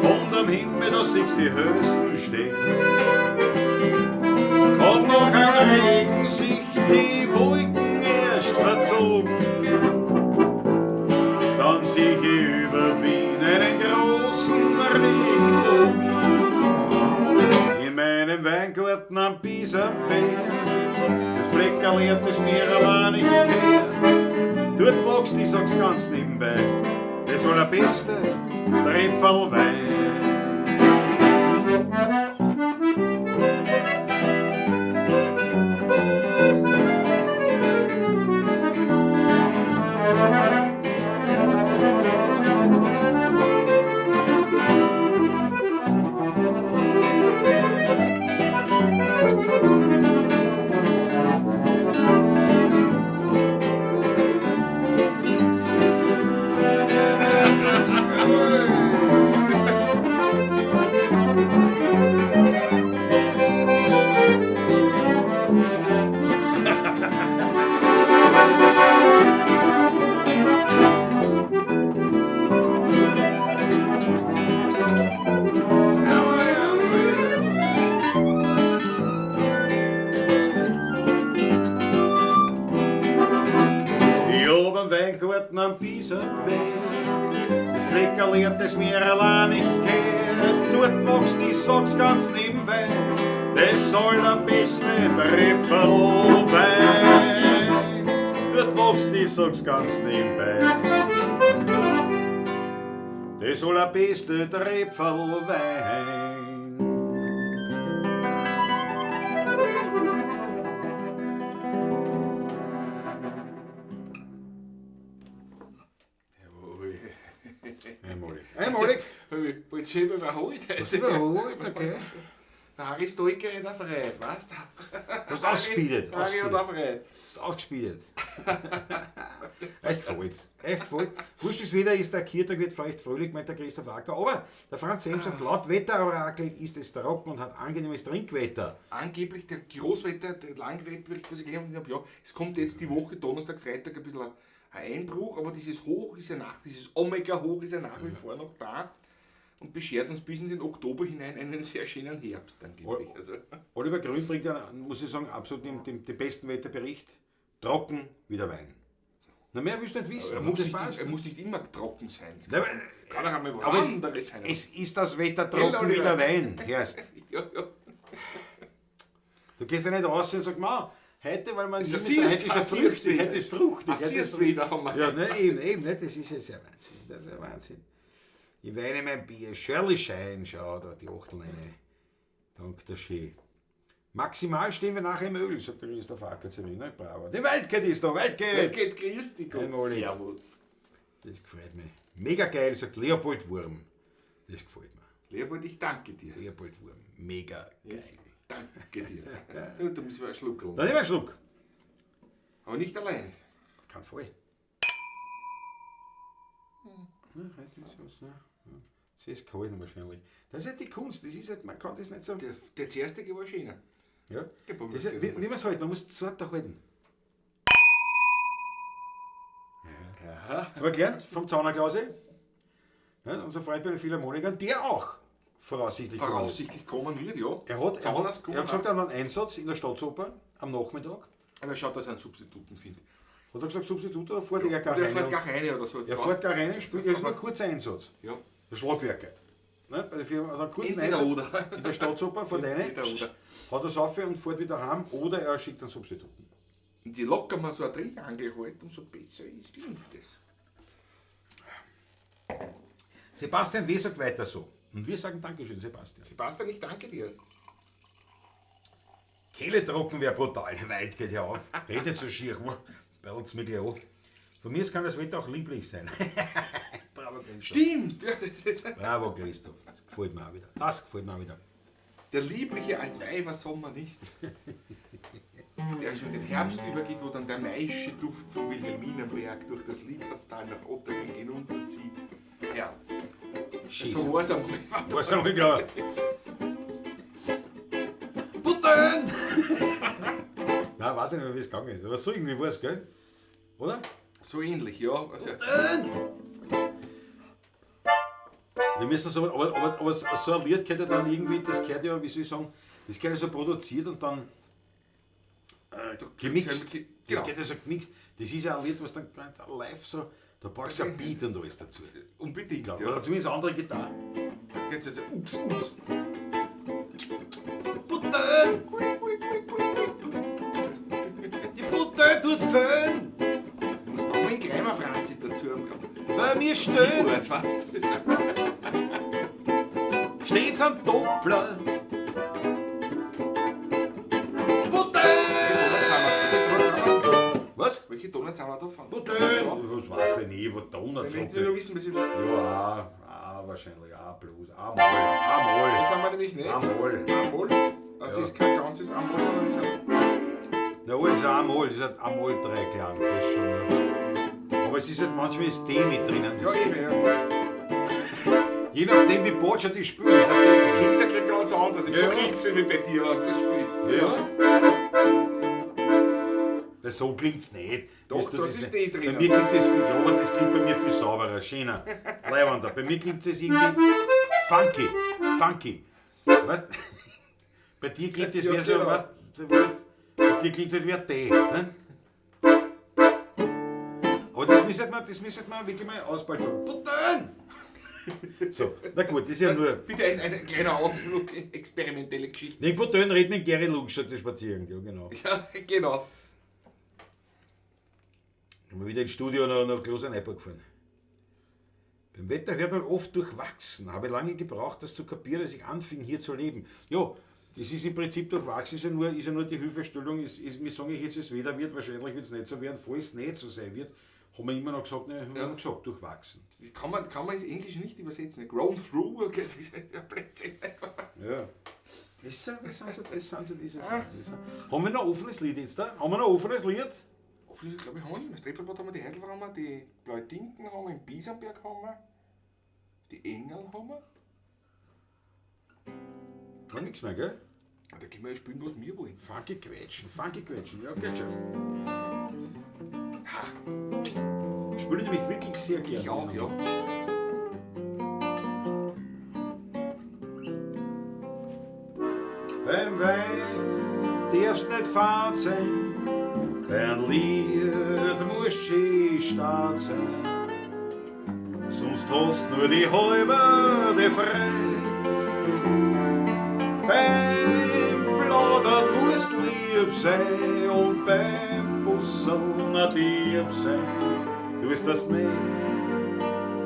Und am Himmel, da siehst die höchsten Sterne. Und noch ein Regen sich die Wolken erst verzogen, dann sieh ich über Wien einen großen Regenbogen. In meinem Weingarten am Bisamberg, das Fleckerl, das mir allein nicht gehört. Dort wächst, ich sag's ganz nebenbei, das allerbeste Trepferlwein. Ich hab einen Weingarten am Bisamberg, das Fleckerl, das mir allein nicht gehört. Dort wächst, ich sag's ganz nebenbei, das allerbeste Trepferlwein. Dort wächst, ich sag's ganz nebenbei, das allerbeste Trepferlwein. Jawohl. Einmalig. Einmalig. Hab ich bald selber überholt. Hast du überholt, okay. Der Harry Stoiker hat auch Freude, weißt du? Hast ausgespielt. Harry hat auch Freude. Hast aufgespielt. Echt gefällt's. Echt gefällt. Wurscht, das Wetter ist, der Kirtag wird feucht fröhlich, meint der Christoph Acker. Aber der Franz Sem sagt, laut Wetterorakel ist es trocken und hat angenehmes Trinkwetter. Angeblich der Großwetter, der Langwetterbericht, was ich gelesen habe, ja, es kommt jetzt die Woche, Donnerstag, Freitag, ein bisschen ein Einbruch, aber dieses Hoch ist ja nach, dieses Omega-Hoch ist ja nach wie vor noch da und beschert uns bis in den Oktober hinein einen sehr schönen Herbst angeblich. Also, Oliver Grün bringt ja, muss ich sagen, absolut den besten Wetterbericht. Trocken wie der Wein. Na, mehr willst du nicht wissen. er, muss Das nicht, passt. er muss nicht immer trocken sein. Es Nein, kann auch einmal aber was es- anderes sein. Es ist das Wetter trocken Gell, wie der Oliver? Wein, hörst. ja, ja. Du gehst ja nicht raus und sagst, ma, heute, weil man Ist ist, ein heute ist Siers- es fruchtig, heute ist fruchtig. Ein heute ist Siers-Wetter haben wir. Ja, ne, eben, eben, ne, das ist ja sehr Wahnsinn. Das ist ja Wahnsinn. Ich weine mein Bier. Shirley Schein, schau da, die Achtel rein. Dank der Schee. Maximal stehen wir nachher im Öl, sagt der Christoph Acker zu mir. Ne? Bravo. Die Waldkeit ist da, Waldkeit! Geht, grüß dich Gott. Einmalig. Servus. Das gefällt mir. Mega geil, sagt Leopold Wurm. Das gefällt mir. Leopold, ich danke dir. Leopold Wurm, mega geil. Ich danke dir. Du, da müssen wir einen Schluck Dann nehmen. nehmen wir einen Schluck. Aber nicht alleine. Auf keinen Fall. Ja, heute ist was, ne? Ja. Es ist kalt wahrscheinlich. Das ist halt die Kunst, das ist halt, man kann das nicht so. Der zuerste war schöner. Ja. Der Das ist, wie man es halt, man muss zarter halten. Aha. Das haben wir gelernt vom Zaunerklause. Ja, unser Freund bei den Philharmonikern, der auch voraussichtlich kommen wird. Voraussichtlich kommen wird, ja. Er Zauners hat gesagt, er hat einen Einsatz in der Staatsoper am Nachmittag. Aber er schaut, dass er einen Substituten findet. Hat er gesagt, Substitut oder fährt er gar Der rein? fährt gar rein oder so. Er fährt gar rein, spielt, er ist nur ein kurzer Einsatz. Ja. Schlagwerke. Ne? Bei der Firma hat einen kurzen Entweder Einsatz oder. in der Staatsoper, fährt rein, Entweder oder. hat er's auf und fährt wieder heim oder er schickt einen Substituten. Und je locker man so eine Triangel hält, umso besser ist, klingt das. Sebastian W. sagt weiter so. Und wir sagen Dankeschön, Sebastian. Sebastian, ich danke dir. Kehle trocken wäre brutal. Wald geht ja auf. Redet so schier. Bellt's mir gleich an. Von mir aus kann das Wetter auch lieblich sein. Bravo, Christoph. Stimmt! Bravo, Christoph. Das gefällt mir auch wieder. Das gefällt mir auch wieder. Der liebliche Altweibersommer nicht. Der so in den Herbst übergeht, wo dann der maische Duft vom Wilhelminenberg durch das Liebhardstal nach Otterkring hinunterzieht. Ja, Schieß. so war's einmal. War's einmal klar. Putten! Nein, weiß ich nicht mehr, wie es gegangen ist. Aber so irgendwie war's, gell? Oder? So ähnlich, ja. Also, Wir müssen so, aber so ein Lied gehört ja dann irgendwie, das gehört ja, wie soll ich sagen, das gehört ja so produziert und dann gemixt. Das Genau. gehört ja so gemixt. Das ist ja ein Lied, was dann live so, da brauchst du ja Beat und alles dazu. Unbedingt, Glaub, ja. Oder zumindest andere Gitarre. Jetzt also, ups, ups. Putten! Die Butter tut Föhn! Muss brauchen wir einen Kreimer Franzi dazu. Weil mir stehen! Gut, fast. Steht's an Doppler! Butter! Was? Welche Donuts haben wir da von? Butter! Ja. Was weiß denn ich, was Donuts Ich möchte nur wissen, was ich. Ja, wahrscheinlich, A plus, A mal, A Das mal, haben wir nämlich nicht. A mal. Amol. Also Ja. ist kein ganzes Amol, sondern ist ein. Na, alles ist A mal, das ist ein A mal Dreiklang, das schon. Ja. Aber es ist halt manchmal ist D mit drinnen. Ja, eben, ja. Je nachdem, wie Botscha die spielt. ist halt Klingt ja gleich ganz anders. Ja. So klingt es wie bei dir, wenn du das spielst. Ja. Das, so klingt's nicht. Doch, Weißt du, das ist D drinnen. Bei mir klingt das viel, ja, aber das klingt bei mir viel sauberer, schöner, leibender. Bei mir klingt das irgendwie funky, funky. Weißt, bei dir klingt das Ja, mehr so, genau. weißt, bei dir klingt es halt wie ein D. Ne? Aber das müsste man wirklich mal ausballen. Putten! So, na gut, das ist ja nur. Bitte ein kleiner Ausflug in experimentelle Geschichte. Den Putten redet mit Gary Luke statt spazieren, ja genau. Ja, genau. Haben wir wieder ins Studio nach Klosterneuburg gefahren. Beim Wetter hört man oft durchwachsen. Habe lange gebraucht, das zu kapieren, als ich anfing, hier zu leben. Ja, das ist im Prinzip durchwachsen, ist ja nur die Hilfestellung. Wir sagen ja jetzt, es Wetter wird, wahrscheinlich wird es nicht so werden. Falls es nicht so sein wird, haben wir immer noch gesagt, ne, haben wir Ja. immer gesagt, durchwachsen. Das kann man ins Englische nicht übersetzen. Grown through, okay, das ist ja Blödsinn. Ja. Das sind so diese Sachen. Haben wir noch ein offenes Lied jetzt da? Haben wir noch ein offenes Lied? Offensichtlich, glaube ich, haben wir nicht mehr. Streppelbad haben wir, die Heiselfrau haben wir, die Blaue Tinten haben wir, den Bisamberg haben wir, die Engel haben wir. War nichts mehr, gell? Ja, da können wir ja spielen, was wir wollen. Funky quetschen, funky quetschen. Ja, geht schon. Ha, Spiele nämlich wirklich sehr gerne. ich auch, ja. Beim Wein darf's nicht fad sein, beim Lied musst schön stark sein. Sonst hast nur die halbe die Freude. Beim Plaudern musst lieb sein und beim Busseln a lieb sein. Tust das nicht,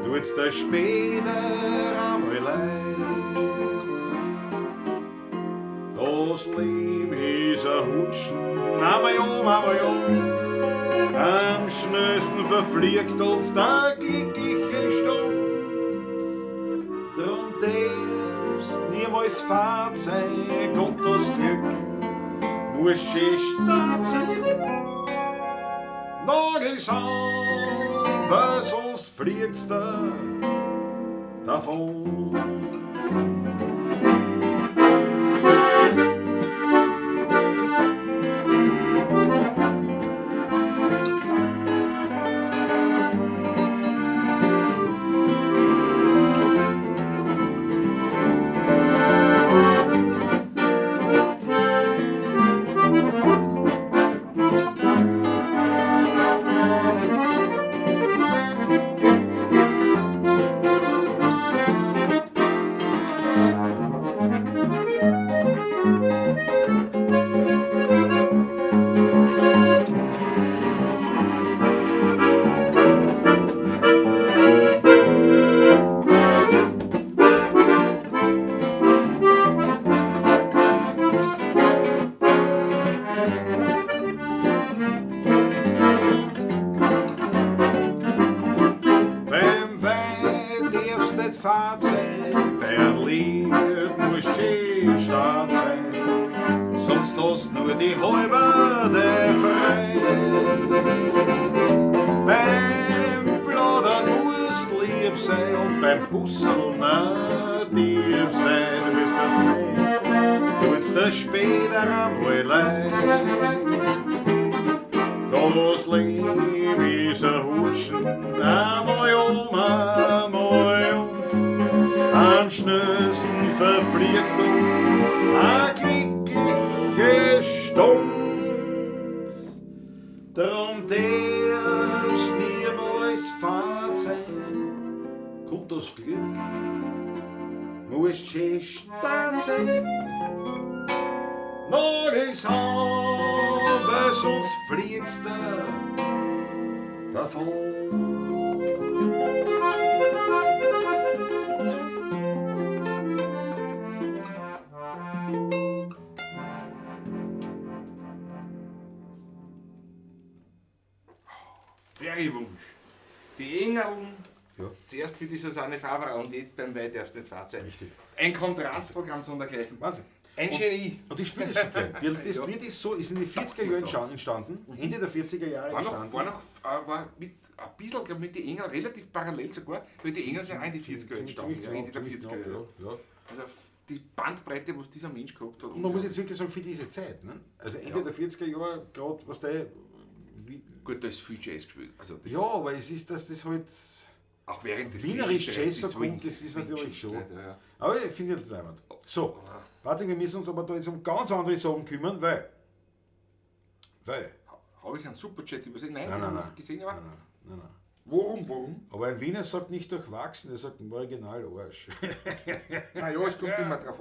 tut's dir später einmal leid. Das Leben ist ein Hutschen, einmal um, einmal um. Am schnellsten verfliegt oft eine glückliche Stund. Drum darfst niemals fad sein, kommt das Glück, muss schön stark sein. Nagels an, weil sonst fliegt's da davon. fad sein, bei einem Lied musst schön stark sein, sonst hast nur die halbe Freude. Beim Plaudern musst lieb sein und beim Busserl nicht lieb sein, du wirst das nicht, du wirst das später einmal leid. Das Leben ist ein Hutschen, einmal um, einmal und. Am schnellsten verfliegt oft eine glückliche Stund. Drum darf's niemals fad sein, kommt das Glück, muss schön stark sein. Nagels an, weil sonst fliegst du davon. Ferienwunsch. Die Engeln, Ja. zuerst für die Susanne Faber und jetzt beim Wein darfst nicht fad sein. Richtig. Ein Kontrastprogramm sondergleichen. Wahnsinn. Ein Genie. Und ich spiele das so gern. Das Ja. Lied ist so, ist in den 40er Jahren entstanden, Ende der 40er Jahre War noch, entstanden. war noch war mit, ein bisschen, glaub, mit den Engeln relativ parallel sogar, weil die Engel sind auch in die 40er Jahre entstanden. Ja, Ende der ziemlich 40er knapp, Jahre. ja, ja. Also die Bandbreite, was dieser Mensch gehabt hat. Und man muss jetzt wirklich sagen, für diese Zeit, ne? Also Ende Ja. der 40er Jahre, gerade, was der. Wie, Gut, da ist viel Jazz gespielt. Also das ja, aber es ist, dass das halt. auch während des Wienerisch Krieges bereits Jazz die so kommt, Swing- das ist Swing natürlich schon. Ja, ja. Aber ich finde das leibend. So, warte, wir müssen uns aber da jetzt um ganz andere Sachen kümmern, weil. Weil. Habe ich einen Superchat übersehen? Nein, Nein, den nein, habe ich nein. nicht gesehen, aber Nein, nein, nein, nein. warum? Aber ein Wiener sagt nicht durchwachsen, er sagt im Original Arsch. Naja, es kommt immer drauf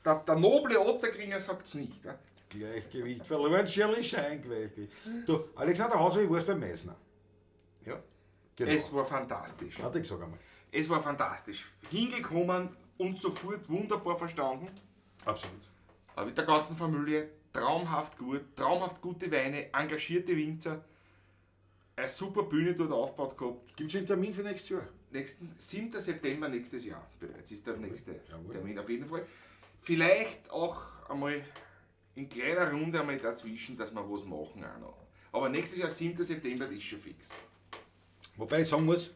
an. Der noble Otterkringer sagt es nicht. Ne? Gleichgewicht verloren, Shirley Schein, Gleichgewicht. Du, Alexander Hausweg war es beim Meißner. Ja, genau. Es war fantastisch. Warte, ich sag einmal. Es war fantastisch. Hingekommen und sofort wunderbar verstanden. Absolut. Aber mit der ganzen Familie traumhaft gut, traumhaft gute Weine, engagierte Winzer. Eine super Bühne dort aufgebaut gehabt. Gibt schon einen Termin für nächstes Jahr? Nächsten 7. September nächstes Jahr bereits ist der nächste Jawohl. Termin auf jeden Fall. Vielleicht auch einmal in kleiner Runde einmal dazwischen, dass wir was machen auch noch. Aber nächstes Jahr, 7. September, das ist schon fix. Wobei ich sagen muss,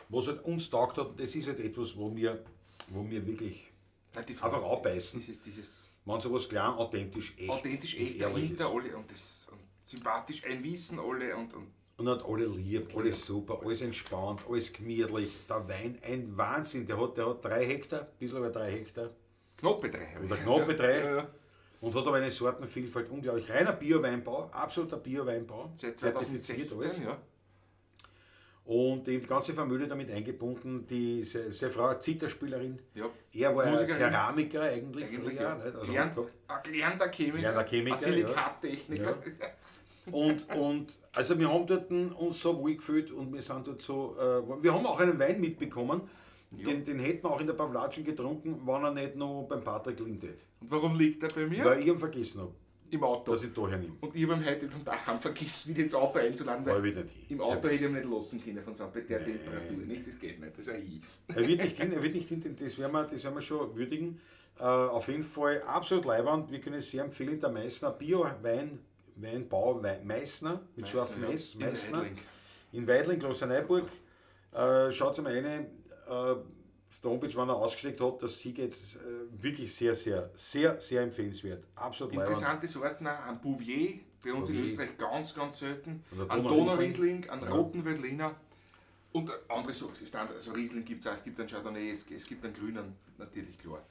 was halt uns taugt hat, das ist halt etwas, wo wir wirklich Nein, die einfach abbeißen. Dieses Wenn sowas klein, authentisch, echt, authentisch und echt ehrlich dahinter ist. alle und, das, und sympathisch, ein Wissen alle und Und hat alle lieb, alles super, alles entspannt, alles gemütlich. Der Wein, ein Wahnsinn. Der hat 3 Hektar, ein bisschen über 3 Hektar. knappe 3. Oder knappe 3. Ja, ja. Und hat aber eine Sortenvielfalt unglaublich. Reiner Bio-Weinbau, absoluter Bio-Weinbau. Seit Zertifiziert 2016, ja. Und die ganze Familie damit eingebunden, die, seine Frau Zitterspielerin. Ja. Er war Musikerin. Keramiker eigentlich, Eigentlich, früher, ja. nicht? Also Ein gelernter Chemiker, Gelernter Chemiker, ein Silikattechniker. Ja. Und also wir haben dort uns so wohl gefühlt und wir sind dort so, wir haben auch einen Wein mitbekommen, den hätten wir auch in der Pavlatschen getrunken, wenn er nicht noch beim Patrick liegen tät. Und warum liegt er bei mir? Weil ich ihn vergessen habe, Im Auto. dass ich da hernehme. Und ich habe ihn heute dann daheim vergessen, wieder ins Auto einzuladen, Aber weil er wird nicht hin. im Auto hätte ich ihn nicht lassen können von St. bei der Temperatur. Nicht, das geht nicht, das ist ein Hi. Er wird nicht hin, das werden wir schon würdigen. Auf jeden Fall absolut leiwand, wir können es sehr empfehlen, der Meißner Bio-Wein, Weinbau Meißner, mit scharfem ja. S, In Meißner. Weidling. In Weidling, Klosterneuburg. Schaut mal rein, auf der Homepage, wenn er ausgesteckt hat, das Sieg jetzt wirklich sehr, sehr, sehr, sehr empfehlenswert. Absolut leiwand. Interessante Sorten auch, ein Bouvier, bei uns in Bouvier. Österreich ganz, ganz selten. Und der Ein Donauriesling. Donauriesling, einen Ja. roten Veltliner und andere Sorten. Also Riesling gibt es auch, es gibt einen Chardonnay, es gibt einen grünen, natürlich klar.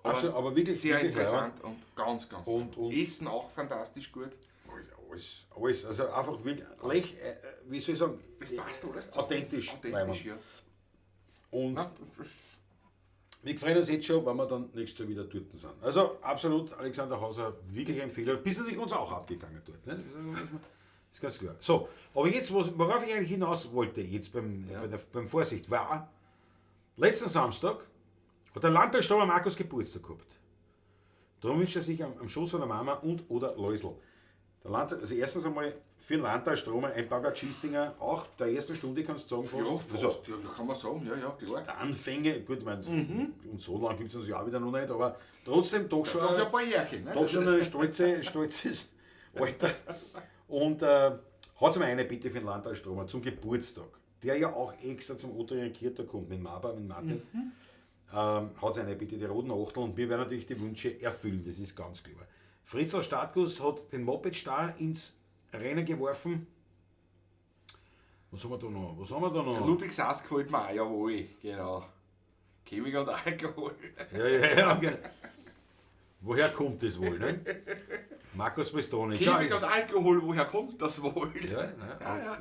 Aber, Absolut, aber wirklich sehr wirklich interessant und ganz, ganz Und- Essen auch fantastisch gut. Alles, alles, also einfach wirklich, wie soll ich sagen, Das passt alles zusammen. authentisch. Authentisch, leiwand. ja. Und Na, wir freuen uns jetzt schon, wenn wir dann nächstes Jahr wieder dort sind. Also absolut, Alexander Hauser, wirklich Empfehlung. Bist natürlich uns auch abgegangen dort. Ne? Ist ganz klar. So, aber jetzt, worauf ich eigentlich hinaus wollte, jetzt beim Vorsicht, war, letzten Samstag hat der Landtagsstauber Markus Geburtstag gehabt. Darum wünscht er sich am Schoß von der Mama und oder Läusl. Der Landtal, also erstens einmal für den Landtalstromer ein Bagger Chiestinger, auch der ersten Stunde kannst du sagen, fast. Ja, fast. Also, Ja, kann man sagen, ja, ja, klar. der Anfänge, gut, ich meine, und so lange gibt es uns ja auch wieder noch nicht, aber trotzdem doch schon, Doch ein paar Jährchen, ne? doch schon ein stolzes Alter. Und hat mir eine Bitte für den Landtalstromer zum Geburtstag, der ja auch extra zum Otto Kirtag kommt, mit Maba, mit Martin. Hat eine Bitte, die roten Achtel, und wir werden natürlich die Wünsche erfüllen, das ist ganz klar. Fritzl Startguss hat den Moped-Star ins Rennen geworfen. Was haben wir da noch? Was haben wir da noch? Ludwig Sass gefällt mir auch, jawohl, genau. Chemiker und Alkohol. Ja, ja, ja. Okay. Woher kommt das wohl, ne? Markus Prestoni. Schau, Chemiker und Alkohol, woher kommt das wohl? Ja, ne? Ja, ja.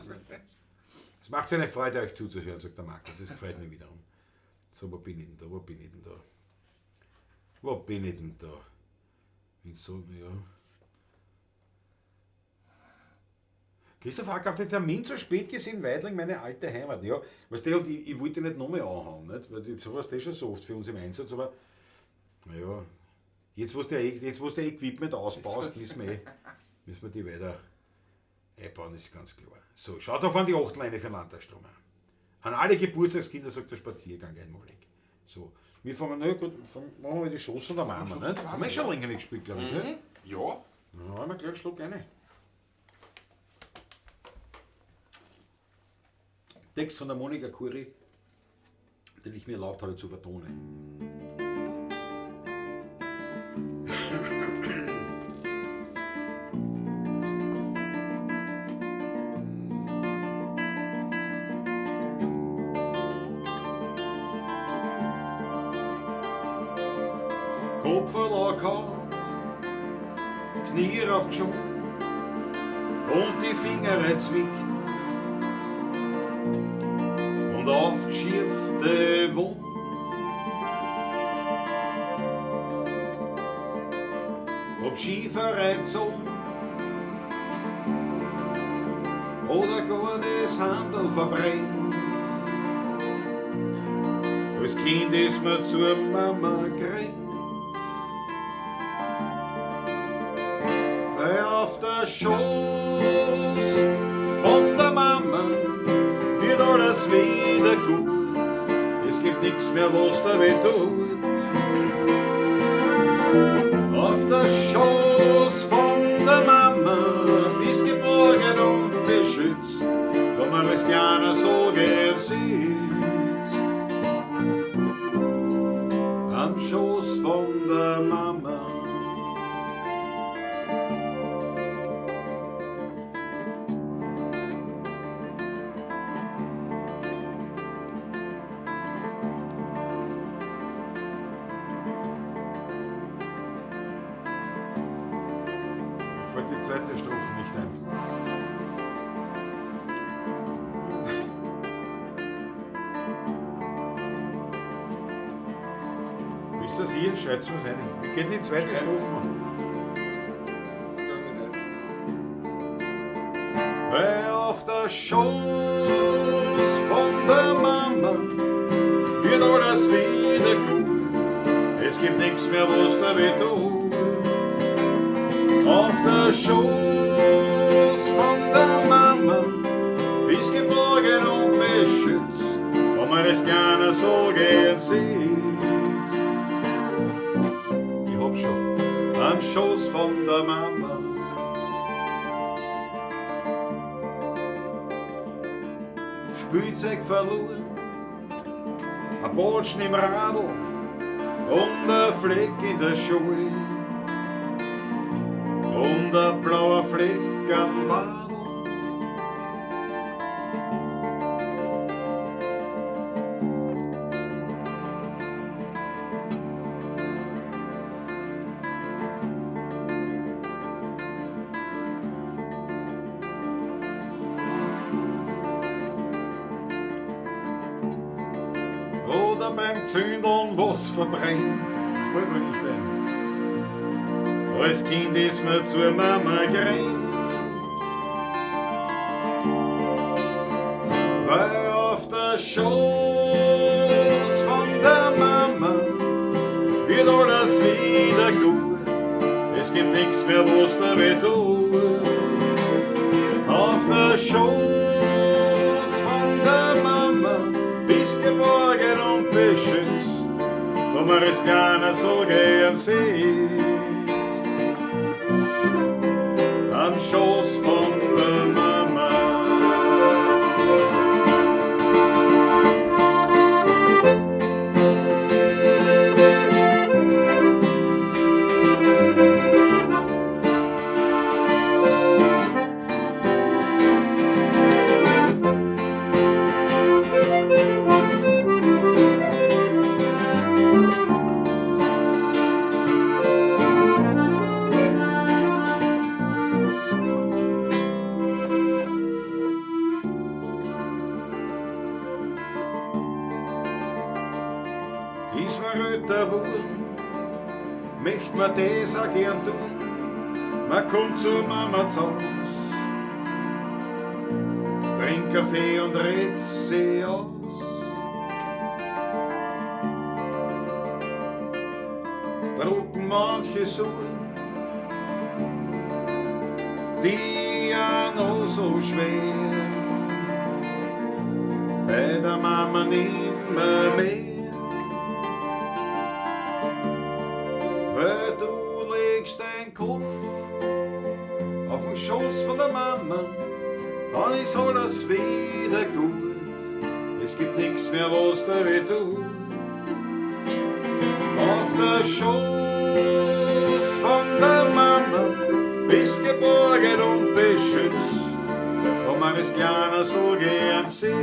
Es macht seine Freude, euch zuzuhören, sagt der Markus. Das gefällt mir wiederum. So, wo bin ich denn da? Wo bin ich denn da? Wo bin ich denn da? In so, ja. Christoph Hack hat den Termin zu spät gesehen, Weidling, meine alte Heimat. Ja, weißt du, und ich wollte nicht nochmal anhauen, nicht? Weil jetzt warst du schon so oft für uns im Einsatz, aber naja, jetzt, wo du Equipment ausbaust, müssen wir die weiter einbauen, ist ganz klar. So, schau da fahren die Achtleine für den Landtagsstrom. An alle Geburtstagskinder sagt der Spaziergang einmalig. So, wir fangen, na gut, machen wir die Schoss und der Mama, nicht? Haben wir schon länger nicht gespielt, glaube ich, ne? Ja. Dann haben wir gleich einen Schluck rein. Text von der Monika Kuri, den ich mir erlaubt habe zu vertonen. Kopf verloren, Knie raufgeschoben und die Finger zwickt und aufgeschiefte Wunden. Ob Schieferei gezogen oder gar das Handel verbrennt. Als Kind ist man zur Mama gerannt. Weil auf der Schoß von der Mama wird alles wieder gut. Es gibt nichts mehr, was da weh tut. Auf der Schoß von der Mama bist geborgen und beschützt, wo man als Kleiner so gern sitzt. Am Schoß von der Mama. Fällt die zweite Strophe nicht ein. Wie ist das hier? Schreibt's mir rein. Wie geht die zweite Strophe an? Weil auf der Schoß von der Mama wird alles wieder gut. Es gibt nichts mehr, was da weh tut. Auf der Schoß von der Mama bist geborgen und beschützt, wo man es gerne so gern sieht. Ich hab schon am Schoß von der Mama. Spielzeug verloren, ein Botschen im Radl und ein Fleck in der Schuhe. Und ein blauer Fleck am Wadl. Oder beim Zündeln was verbrennt, fällt mir nicht ein. Als Kind ist man zur Mama gerannt, weil auf der Schoß von der Mama wird alles wieder gut. Es gibt nichts mehr, was da weh tut. Schoß von der Mama bist geborgen und beschützt, wo man es kleiner so gern sitzt. Am Schoß von der Mama. Ist man älter geworden, möcht man das auch gern tun. Man kommt zur Mama zu Haus, trinkt Kaffee und redet sie aus. Drucken manche Sorgen, die ja noch so schwer, bei der Mama nimmer mehr. Weil du legst deinen Kopf auf den Schoß von der Mama, dann ist alles wieder gut. Es gibt nix mehr, was dir weh tut. Auf der Schoß von der Mama bist geborgen und beschützt, wo man es kleiner so gern sieht.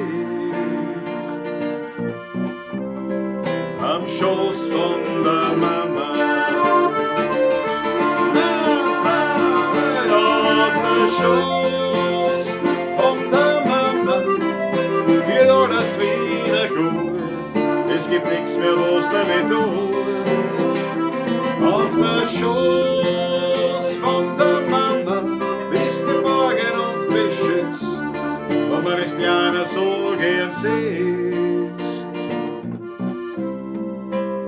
Am Schoß von der Mama. Auf der Schoß von der Mama wird alles wieder gut. Es gibt nix mehr, was dir weh tut. Auf der Schoß von der Mama bist geborgen und beschützt, wo man es kleiner so gern sitzt.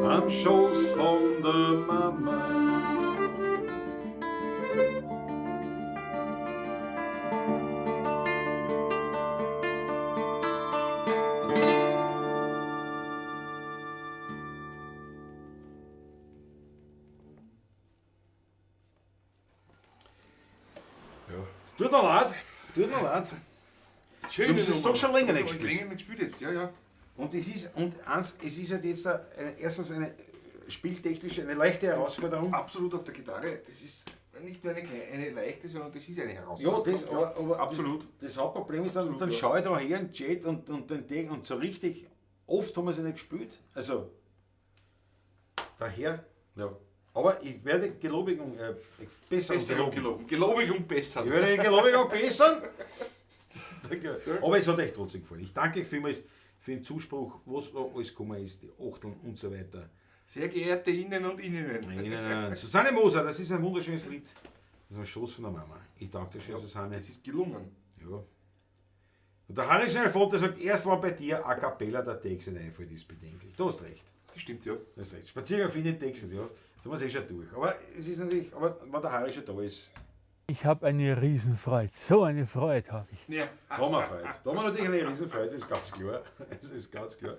Am Schoß von der Mama. Ja. Tut mir leid, tut mir leid. Schön. Du hast es doch schon länger nicht gespielt. Länger nicht gespielt jetzt, ja, ja. Und es ist, und eins, es ist halt jetzt eine, erstens eine spieltechnisch eine leichte Herausforderung. Absolut auf der Gitarre. Das ist nicht nur eine leichte, sondern das ist eine Herausforderung. Ja, das, aber absolut. Das Hauptproblem ist dann, Absolut, dann ja. schaue ich da her in den Chat und den Ding und so richtig, oft haben wir sie nicht gespielt. Also, daher, ja. Aber ich werde Gelobigung, besser Besserung geloben. geloben. Gelobigung bessern. Ich werde Gelobigung bessern. Danke. Aber es hat euch trotzdem gefallen. Ich danke euch vielmals für den Zuspruch, was da alles gekommen ist, die Achteln und so weiter. Sehr geehrte Ihnen und Ihnen. Nein, nein, nein. Susanne Moser, das ist ein wunderschönes Lied. Das ist ein Schoß von der Mama. Ich danke dir schön, Ja, Susanne. Das ist gelungen. Ja. Und der Harry Schnellfoto sagt, erst war bei dir a cappella der Text nicht einfällt, ist bedenklich. Du hast recht. Das stimmt, ja. Du hast recht. Spaziergang finde ich den Text nicht, ja. Da sind wir eh schon durch. Aber es ist natürlich, aber wenn der Harry schon da ist, Ich habe eine Riesenfreude. So eine Freude habe ich. Ja. da haben wir Freude. Da haben wir natürlich eine Riesenfreude, das ist ganz klar. Das ist ganz klar.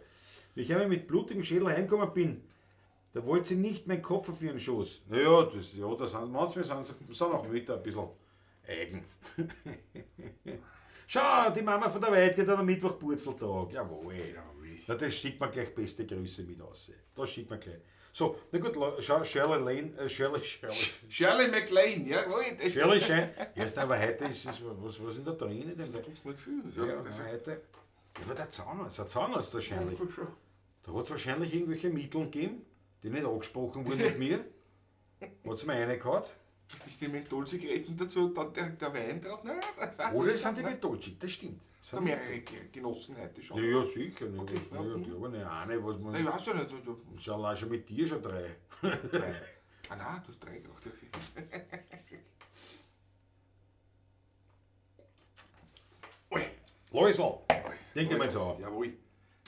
Wie ich einmal mit blutigem Schädel heimgekommen bin, da wollte sie nicht meinen Kopf auf ihren Schoß. Naja, das, ja, das sind, manchmal sind auch Mütter ein bisschen eigen. Schau, die Mama von der Weidke hat am Mittwoch Purzeltag. Jawohl. Na, das schickt man gleich beste Grüße mit raus. Das schickt man gleich. So, na gut, schau, Shirley Lane, Shirley, Shirley. Shirley MacLaine, ja, wohl, das Shirley Shine. Erst aber heute ist es, was ist denn da drin? In dem ist nicht viel. ja, Ja, also, heute. Ja, aber der Zahnarzt, der Zahnarzt wahrscheinlich. Da hat es wahrscheinlich irgendwelche Mittel gegeben, die nicht angesprochen wurden mit mir. Hat es mir reingehauen. Das sind die Mentholzigaretten dazu und dann der Wein drauf. Nein, das Oder es sind die Mentholzigaretten, das stimmt. Da Sind die mehrere Genossen heute schon. Ja, ja, sicher. Ne, Okay, was, ja, ja, mhm. klar, ne, eine, was man. Nein, ich weiß ja nicht. Also, Sind allein schon mit dir schon drei. drei. Ah nein, du hast drei gemacht. Ui. Läusl, denk dir mal so an. Jawohl.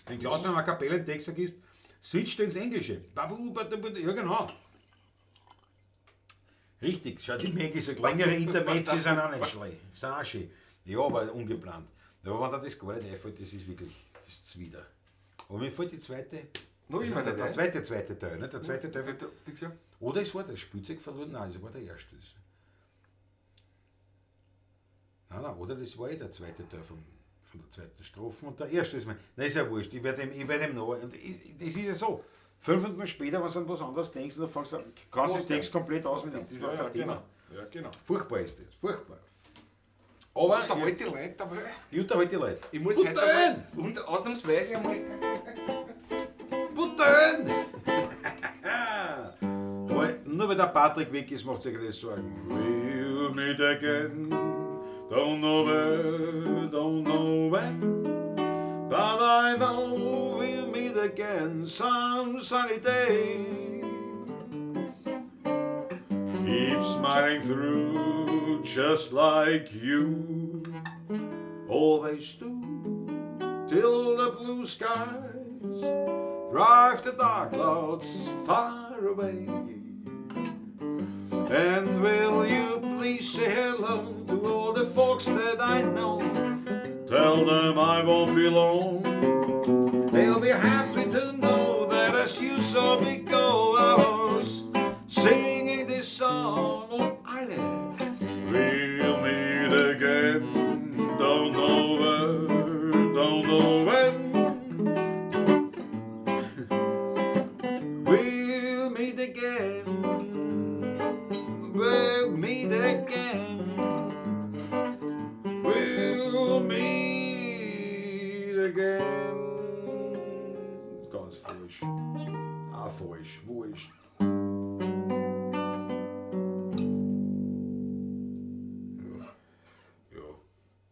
Wenn Klaus mit einer Kapelle einen Text vergisst, switcht ins Englische. Babu, badu, badu. Ja, genau. Richtig, schau, die Maggie sagt, längere Intermezzi sind auch nicht schlecht. Sind auch schön. Ja, aber ungeplant. Aber wenn dir das gar nicht einfällt, das ist wirklich, das ist zuwider. Aber mir fällt die zweite, Noch also immer der, nicht der ein. zweite Teil, ne? Der zweite Teil. Ja. Oder es war das Spielzeug verloren? Nein, es war der erste. Nein, nein, oder das war eh der zweite Teil von der zweiten Strophe und der erste ist mir. Nein, ist ja wurscht, ich werde ihm noch. Und das ist ja so. 5 Minuten später, wenn du an was anderes denkst, und dann fängst du an, kannst du den Text komplett auswendig. Das war Ja, kein Thema. genau. Ja, genau. Furchtbar ist das, furchtbar. Aber Unterhalte die Leute, aber ich unterhalte die Leute. ich muss heute Buttern! einmal, und ausnahmsweise einmal. Buttern! Aber nur weil der Patrick weg ist, macht sich keine Sorgen. We'll meet again, don't know where, don't know when, but I know we'll meet again some sunny day. Keep smiling through, just like you always do, till the blue skies drive the dark clouds far away. And will you please say hello to all the folks that I know? Tell them I won't be long. They'll be happy to know that as you saw me go, I was singing this song. Oh, alle. We'll meet again, don't know where, don't know when. We'll meet again, we'll meet again, we'll meet again. Ganz falsch. Auch falsch. Wo ist? Ja, ja,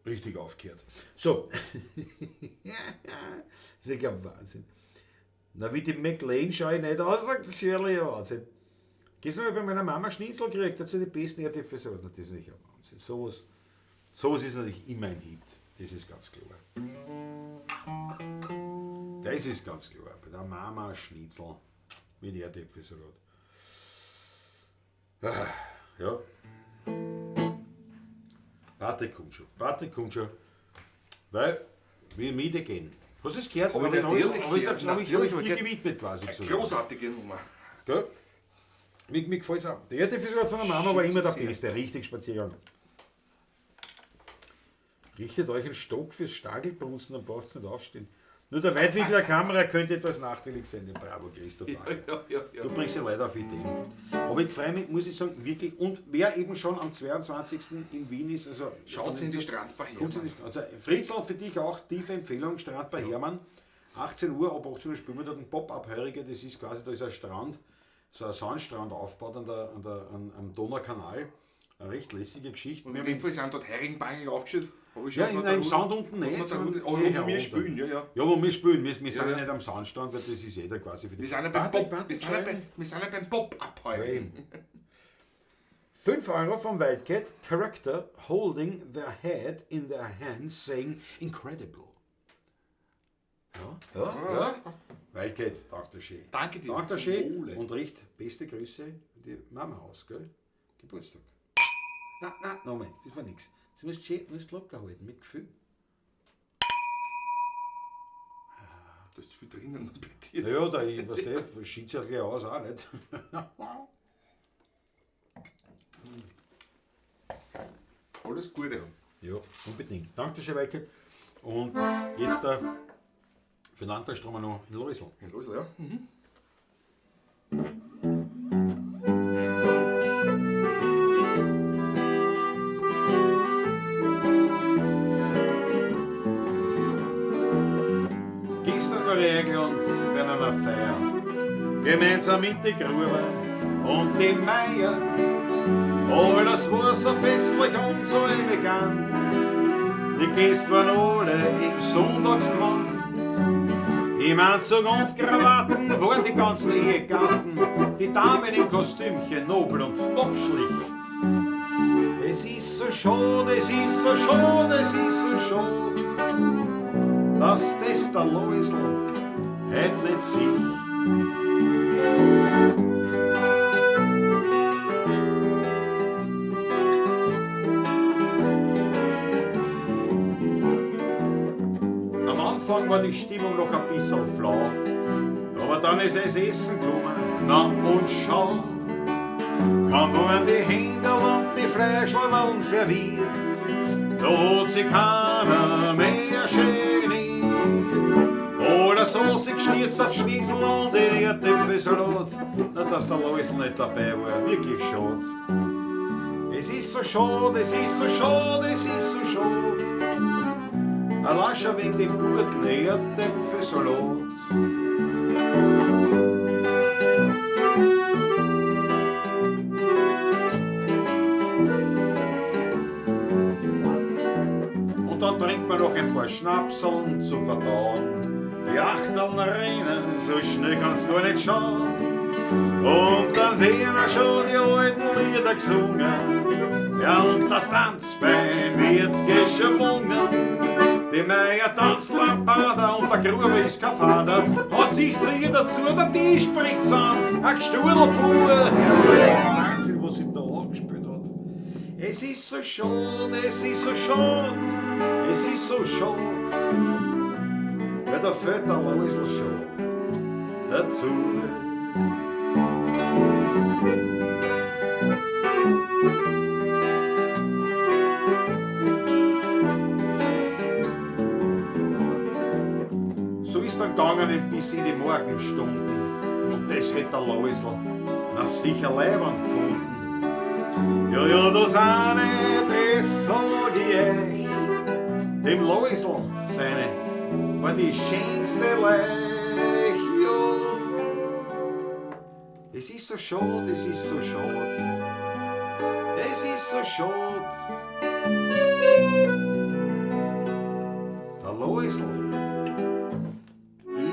richtig aufgehört. So. Das ist ja Wahnsinn. Na, wie die McLean schaue ich nicht aus, sagt Shirley, ja, Wahnsinn. Gestern habe ich bei meiner Mama Schnitzel gekriegt, dazu die besten Erdäpfel. Das ist nicht ein Wahnsinn. Sowas ist natürlich immer ein Hit. Das ist ganz klar. Das ist ganz klar. Bei der Mama Schnitzel mit Erdäpfelsalat. Ah, ja. Patrick kommt schon. Patrick kommt schon. Weil wir meet again. Hast du es gehört? Hab ich natürlich Hab ich, gehört. hab ich, Natürlich hab ich hab dir ich gewidmet quasi. Eine sozusagen. großartige Nummer. Gell? Mir gefällt es auch. Der Erdäpfelsalat von der Mama war immer der Schätze sehr. beste. Richtig Spaziergang. Richtet euch einen Stock fürs Stagelbrunzen, dann braucht ihr nicht aufstehen. Nur der Weitwinkler der Kamera könnte etwas nachteilig sein. Bravo, Christoph. Ja. Du bringst ja Leute auf Ideen. Aber ich freue mich, muss ich sagen, wirklich. Und wer eben schon am 22. in Wien ist, also. Schaut in die Strandbar Kommt in Hermann. die, also Fritzl, für dich auch tiefe Empfehlung, Strandbar Hermann. 18 Uhr, ab 18 Uhr spielen wir dort einen Pop-Up-Heuriger, das ist quasi, da ist ein Strand, so ein Sandstrand aufgebaut am Donaukanal. Eine recht lässige Geschichte. Und Wir in haben dem Fall sind dort Heringbanken aufgestellt. Hab ich schon ja, von in der einem Rudel- Sand unten nicht. Von der sondern Rudel- Oh, eh wo wir herunter. spielen, ja, ja. Ja, wo wir spielen. Wir sind Ja, ja ja. nicht am Sandstrand, weil das ist jeder quasi für die. Wir sind ja beim Patrick, Pop, wir Patrick, sind ja schau. bei, wir sind ja beim Pop-Up Ja, heute. eben. 5 Euro vom Wildcat, Character holding their head in their hands, saying incredible. Ja, ja, ja. Wildcat, danke schön. Danke dir. Danke Zum schön Wohle. und richt beste Grüße an die Mama aus, gell? Geburtstag. Nein, nein, nochmal, das war nix. Das musst du schön, musst locker halten, mit Gefühl. Da ist viel drinnen bei dir. Naja, da ich, was der, schießt ja gleich aus, auch nicht. Alles Gute. Ja, unbedingt. Danke schön, Wildcat. Und jetzt da für den Antragstrom noch in Läusl. Ja, los, ja. Mhm. Gestern war ich eingeladen bei einer Feier. Gemeinsam mit den Gruber und dem Meier. Alles war so festlich und so elegant. Die Gäste waren alle im Sonntagsgewand. Im Anzug und Krawatten waren die ganzen Ehegatten. Die Damen im Kostümchen nobel und doch schlicht. Es ist so schade, es ist so schade, es ist so schade, dass das der Loisl heut nicht sieht. war die Stimmung noch ein bisschen flau. Aber dann ist es Essen gekommen, na und schau. Kaum waren die Händel und die Fleischl serviert, da hat sich keiner mehr geniert. Oder so sich gestürzt auf Schnitzel und Erdäpfelsalat. Na, dass der Loisl nicht dabei war, wirklich schade. Es ist so schade, es ist so schade, es ist so schade. Allein schon wegen dem guten Erdäpfelsalat. Und dann trinkt man noch ein paar Schnapseln zum Verdauen. Die Achteln rennen, so schnell kannst du gar nicht schauen. Und dann werden auch schon die alten Lieder gesungen. Ja, und das Tanzbein wird geschwungen. Die Meier tanzt Lampada und der Gruber ist kein Vater. Hat sich zu ihr dazu, der Tisch bricht zusammen, ein Gstudelpur. Wahnsinn, was sich da angespielt hat. Es ist so schade, es ist so schade, es ist so schade. Weil da fehlt der Loisl schon dazu. So ist dann gegangen bis in die Morgenstunden. Und das hätte der Loisl na sicher leibend gefunden. Ja, ja, das eine, das sag ich euch. Dem Loisl seine war die schönste Leich, ja. Es ist so schade, es ist so schade. Es ist so schade. Der Loisl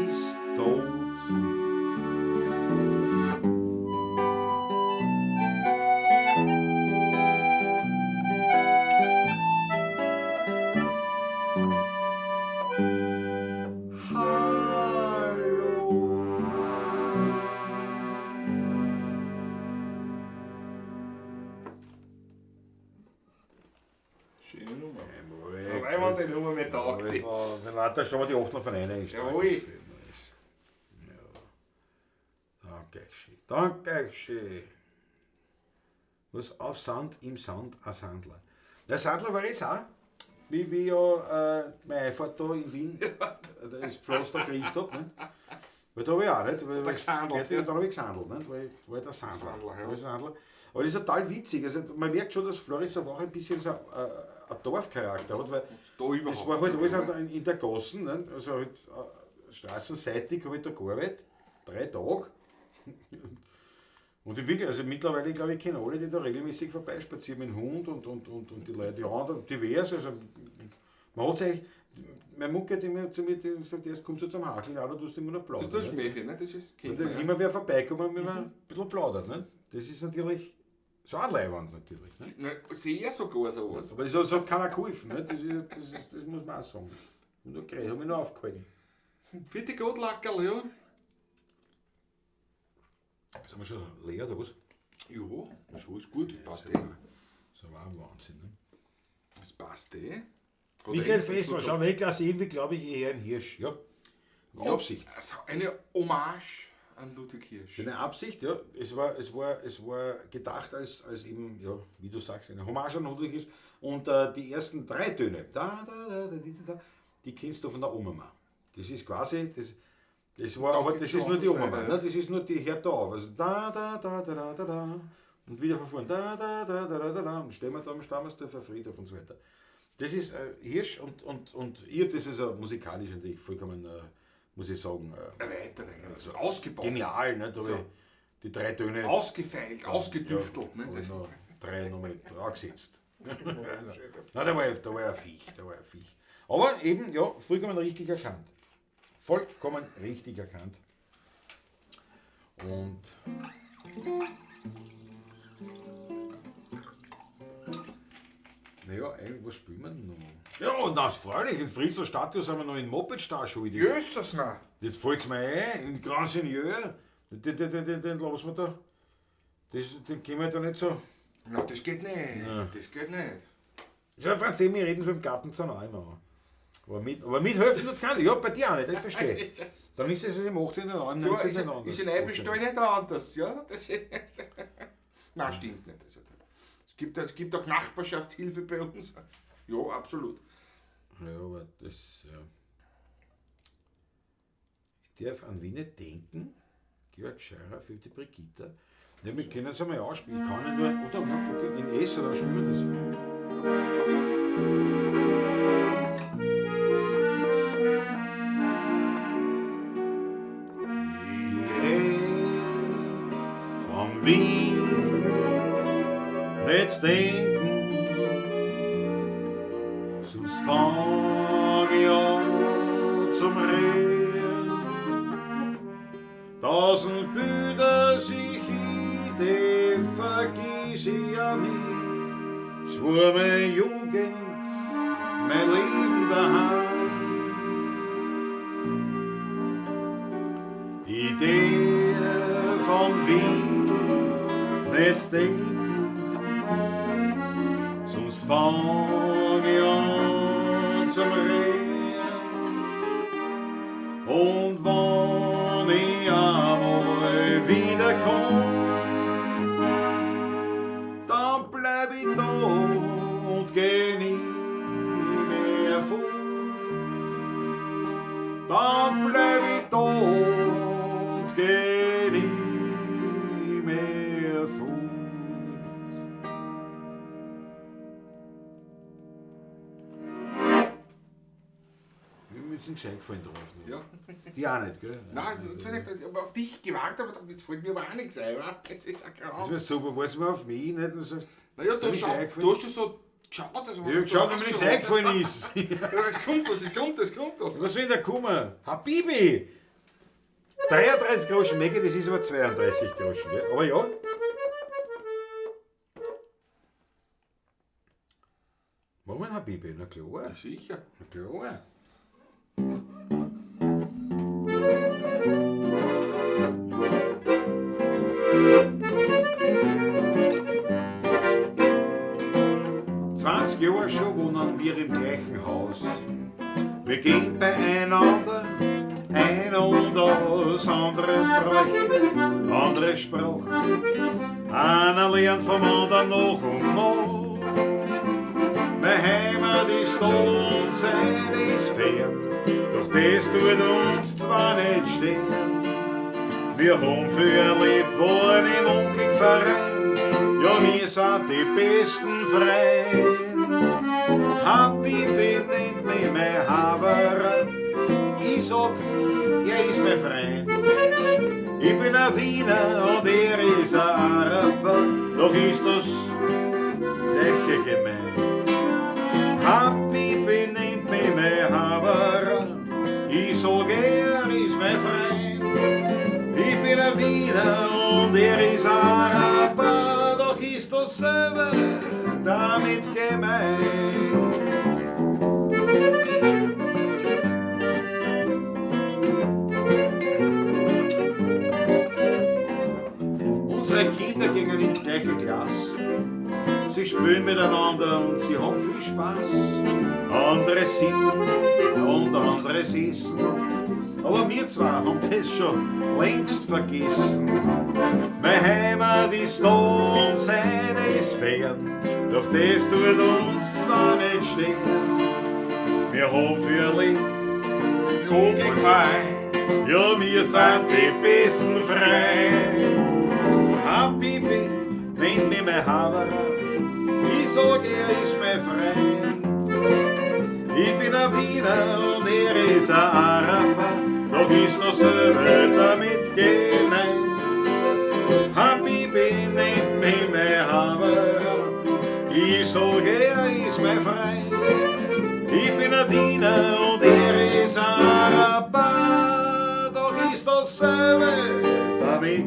ist tot. Hallo. Schöne Nummer. Aber einmal die Nummer mit taugt. Dann da stehen wir die Achtel von einer. ist Jawohl. Ja. Danke schön. Danke schön. Was auf Sand, im Sand, ein Sandler. Der Sandler war jetzt auch, wie ja meine Einfahrt da in Wien das Pflaster gekriegt hab. Ne? Weil da hab ich auch nicht. Weil, Der gesandelt, ja. Da hab ich gesandelt, nicht? Weil ich war der Sandler. Sandler, ja. War Sandler. Aber das ist total witzig. Also, man merkt schon, dass Floridsdorf auch ein bisschen so ein Dorfcharakter hat, weil Da überhaupt. das war halt alles in der Gassen, ne? Also halt, straßenseitig habe ich da gearbeitet, 3 Tage. Und ich wirklich, also mittlerweile glaube ich, kenne alle, die da regelmäßig vorbeispazieren mit dem Hund und die Leute, die anderen, divers. Also man hat sich eigentlich, meine Mutter hat immer zu mir gesagt, erst kommst du zum Hakeln, ja, da tust du immer noch plaudern. Das ist nur ne? Schmähchen, ne? Das ist Und da ist ja. immer wer vorbeikommen, wenn man ein bisschen plaudert. Ne? Das ist natürlich so ein Leihwand natürlich. Ne? Na, sehr sogar sowas. Aber das hat keiner geholfen, ne? Das muss man auch sagen. Und okay, habe mich noch aufgehalten. Vierte Gottlackerl, ja. Sind wir schon leer oder was? Ja, schon ist gut, das passt eh. Das war ein Wahnsinn. Ne? Das passt eh. Hat Michael eigentlich Fessler, so- schau, Weltklasse, irgendwie glaube ich eher ein Hirsch. Ja. Ja, Absicht. Also eine Hommage an Ludwig Hirsch. Eine Absicht, ja. Es war gedacht als eben, ja, wie du sagst, eine Hommage an Ludwig Hirsch. Und die ersten 3 Töne, da, da, da, da, da, da, die kennst du von der Oma. Das ist quasi, das war, aber das ist nur die Oma, ne? Das ist nur die, hört da auf. Also da, da, da, da, da, da, da. Und wieder von vorn, da, da, da, da, da, da, da. Und stehen wir da am Stammersdorfer Friedhof und so weiter. Das ist Hirsch und ich hab das also musikalisch natürlich vollkommen, muss ich sagen, erweitert eigentlich, also ausgebaut. Genial, ne? Da So. ich die 3 Töne Ausgefeilt, ausgedüftelt. Ja, ne? hab ich noch 3 nochmal draufgesetzt. Nein, da war ein Viech, da war ein Viech. Aber eben, ja, vollkommen richtig erkannt. Vollkommen richtig erkannt. Und naja, eigentlich, was spielen wir denn noch? Ja, und das freilich, in Friesler Stadion sind wir noch in Moped-Star schon. Jösses, na! Jetzt fällt's mir ein, in Grand Seigneur, den lassen wir da. Den können wir da nicht so. Na, das geht nicht. Ja. Das geht nicht. Ja, Franz, wir reden so im Gartenzaun auch immer an. Aber mithelfen tut keiner. Ja, bei dir auch nicht, ich verstehe. Dann ist es im 18. Jahr, So, 19. ist, Jahr ist in Eibelstall nicht anders, ja? Das Nein, stimmt nicht. Also, es gibt auch Nachbarschaftshilfe bei uns. Ja, absolut. Ja, aber das, ja. Ich darf an Wien nicht denken. Georg Scheurer für die Brigitta. Ja, wir können es einmal ausspielen. Ich kann nicht nur, oder, nein, probier, in S oder spielen wir das? Ich darf an Wien nicht denken, sonst fang ich an zum Reden. Tausend Bilder sich ich, die vergiss ich ja nie. Es war meine Jugend, mein Leben daheim. Ich darf von Wien nicht denken, sonst fang ich an zum Reden. Und wenn ich einmal wiederkomm, dann bleib ich da und geh nie mehr fort. Dann bleib ich da und geh nie mehr fort. Wir müssen gescheit gefallen drauf. Ne? Ja. Die auch nicht, gell? Nein, ich habe auf dich gewartet, aber jetzt fällt mir aber auch nichts ein. Wa? Das ist ein Das Graus. wäre super, weißt du mal auf mich nicht? Und sagst, Naja, Ist mir nichts eingefallen. du hast schon so geschaut. Also, Ich hab geschaut, ob mir nichts eingefallen ist. Ja, es kommt was, es kommt, es kommt was. Was will da kommen? Habibi! 33 Groschen, Maggie, das ist aber 32 Groschen, gell? Aber ja. Machen wir einen Habibi? Na klar. Sicher. Na klar. Jahre schon wohnen wir im gleichen Haus. Wir gehen beieinander ein und aus, andere Bräuche, andere Sprache. Einer lernt vom anderen nach und nach. Meine Heimat ist da und seine ist fern, doch das tut uns zwar nicht stehen. Wir haben viel erlebt, waren im Unglück vereint, ja, wir sind die besten Freunde. Habibi nennt mich mein Haberer, ich sag, er ist mein Freund. Ich bin ein Wiener und er ist ein Araber, doch ist das Gleiche gemeint. Habibi nennt mich mein Haberer, ich sag, er ist mein Freund. Ich bin ein Wiener und er ist ein Araber, doch ist dasselbe damit gemeint. Unsere Kinder gingen in die gleiche Klasse. Sie spielen miteinander und sie haben viel Spaß. Andere singen und anderes essen. Aber wir zwei haben das schon längst vergessen. Meine Heimat ist da und seine ist fern. Doch das tut uns zwar nicht stehen. Wir haben für erlebt, Unglück fein. ja, wir sind die besten Freunde. Habibi, nennt mich mein Haberer. Ich sag, er ist mein Freund. Ich bin ein Wiener und er ist ein Araber. Doch ist noch selber damit gemeint. Habibi, nennt mich mein Haberer. Ich sag, er ist mein Freund. Ich bin ein Wiener und er ist ein Araber. Doch ist dasselbe damit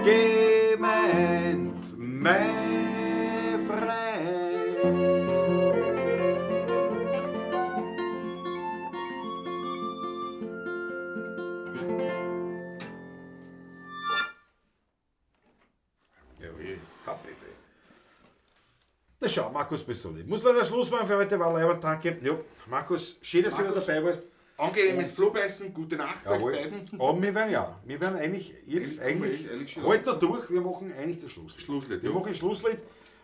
gemeint, mein Freund. Jawohl, Habibi. Na schau, Markus Bissoli. Muss leider Schluss machen für heute, war leider danke. Ja, Markus, schön, dass du wieder Markus. dabei warst. Angenehmes Flohbeißen, gute Nacht euch Jawohl. beiden. Aber wir werden ja, wir werden eigentlich jetzt Eigentlich eigentlich, eigentlich schon. halt noch durch, wir machen eigentlich das Schlusslied. Schlusslied, Wir ja. machen Schlusslied,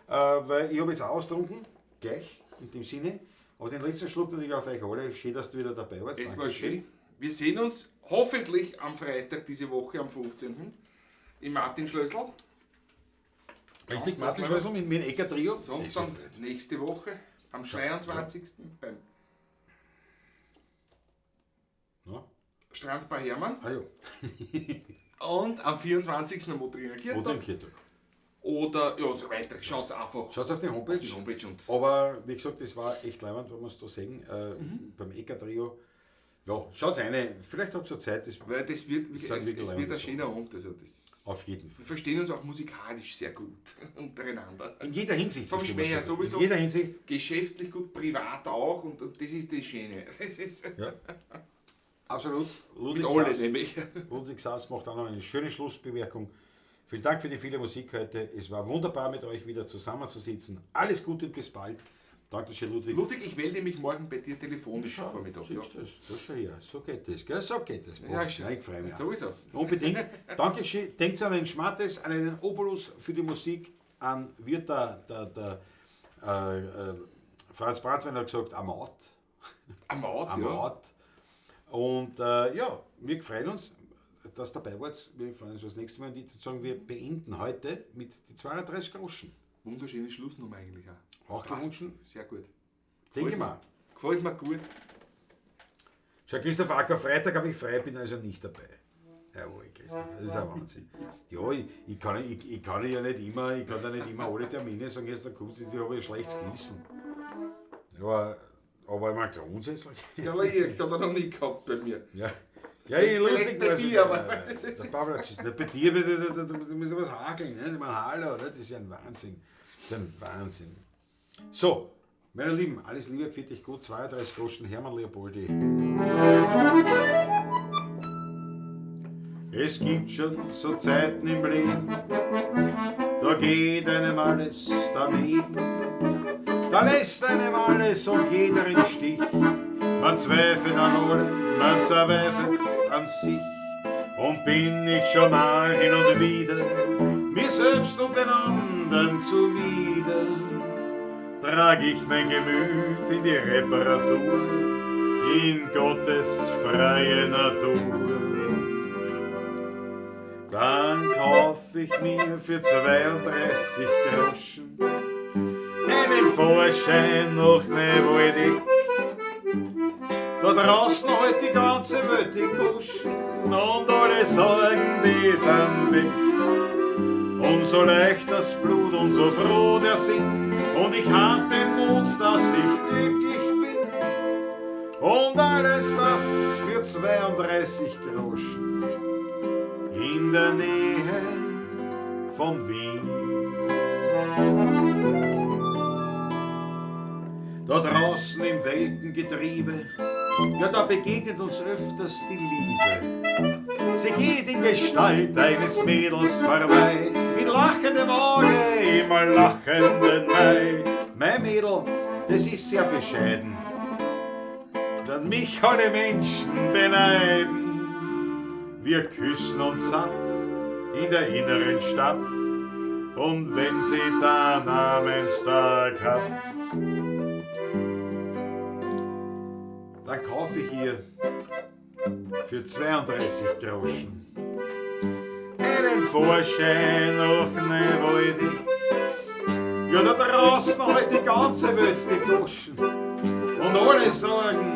weil ich habe jetzt auch ausgetrunken, gleich, in dem Sinne. Aber den letzten Schluck natürlich auf euch alle. Schön, dass du wieder dabei warst. Es war Dankeschön. schön. Wir sehen uns hoffentlich am Freitag diese Woche, am 15. Im Martin-Schlössl. Richtig, Martin Schlössl mit dem Ecker Trio. Sonst dann nächste Woche am 22. beim Ja. Strandbar Hermann Ah ja, und am 24. am Otringer oder im Kirchtag. Kirchtag. Oder ja, so weiter. Schaut einfach Schaut auf die Homepage. auf die Homepage und Aber wie gesagt, das war echt leibend, wenn wir es da sehen, beim Ecker Trio. Ja, schaut rein. Vielleicht habt ihr Zeit, das weil das wird, Das es, sind es wirklich wird ein leibende schöner Abend. Also das, auf jeden Fall. wir verstehen uns auch musikalisch sehr gut untereinander. In jeder Hinsicht. Vom verstehen wir Schmäh her uns. sowieso. In jeder Hinsicht. Geschäftlich gut, privat auch und das ist das Schöne. Das ist Ja. Absolut. mit Ludwig alle Sass, nämlich. Ludwig Sass macht auch noch eine schöne Schlussbemerkung. Vielen Dank für die viele Musik heute. Es war wunderbar, mit euch wieder zusammenzusitzen. Alles Gute und bis bald. Dankeschön, Ludwig. Ludwig, ich melde mich morgen bei dir telefonisch Vormittag. Ja. Siehst du das? Das schon her. So geht das, gell? So geht das. Ja, Nein, ich freue mich. auch. Sowieso. Unbedingt. Dankeschön. Denkt an den Schmattes, an einen Obolus für die Musik, an wird der Franz Brandwein hat gesagt, Amat. Am Ort, Am ja. Ort. Und ja, wir freuen uns, dass ihr dabei wart. Wir freuen uns das nächste Mal. Und ich würde sagen, wir beenden heute mit die 32 Groschen. Wunderschöne Schlussnummer eigentlich auch. Auch Passt. gewünscht. Sehr gut. Denke mal. Gefällt mir gut. Schau, Christoph Acker, Freitag habe ich frei, bin also nicht dabei. Jawohl, Christoph, das ist ein Wahnsinn. Ja, ich kann ja nicht immer, ich kann ja nicht immer alle Termine sagen, jetzt da kommst du, ich habe ein schlechtes Gewissen. Ja, aber ich meine, grundsätzlich. Ja, aber ich habe da noch nie gehabt bei mir. Ja, ja ich, lustig Vielleicht bei war's dir, mit- aber das ist- Der Pavlac ist nicht bei dir, da muss ich was hakeln, ne? Ich meine, hallo, oder? Das ist ja ein Wahnsinn. Das ist ein Wahnsinn. So, meine Lieben, alles Liebe, pfiat euch gut, 32 Groschen, Hermann Leopoldi. Es gibt schon so Zeiten im Leben, da geht einem alles daneben. Da lässt einem alles und jeder im Stich. Man zweifelt an allem, man zweifelt an sich. Und bin ich schon mal hin und wieder mir selbst und den anderen zuwider, trag ich mein Gemüt in die Reparatur, in Gottes freie Natur. Dann kauf ich mir für 32 Groschen einen Vorschein noch Neuwaldig. Da draußen halt die ganze Welt in Goschen und alle Sorgen, die sind weg. Und so leicht das Blut und so froh der Sinn und ich hab den Mut, dass ich glücklich bin. Und alles das für 32 Groschen in der Nähe von Wien. Da draußen im Weltengetriebe, ja, da begegnet uns öfters die Liebe. Sie geht in Gestalt eines Mädels vorbei, mit lachendem Auge, immer lachenden Mai. Mein Mädel, das ist sehr bescheiden, dann mich alle Menschen beneiden. Wir küssen uns satt in der inneren Stadt, und wenn sie da Namenstag hat, dann kaufe ich ihr für 32 Groschen einen Vorschein nach Neuwaldig. Ja, da draußen halt die ganze Welt die Goschen und alle sagen,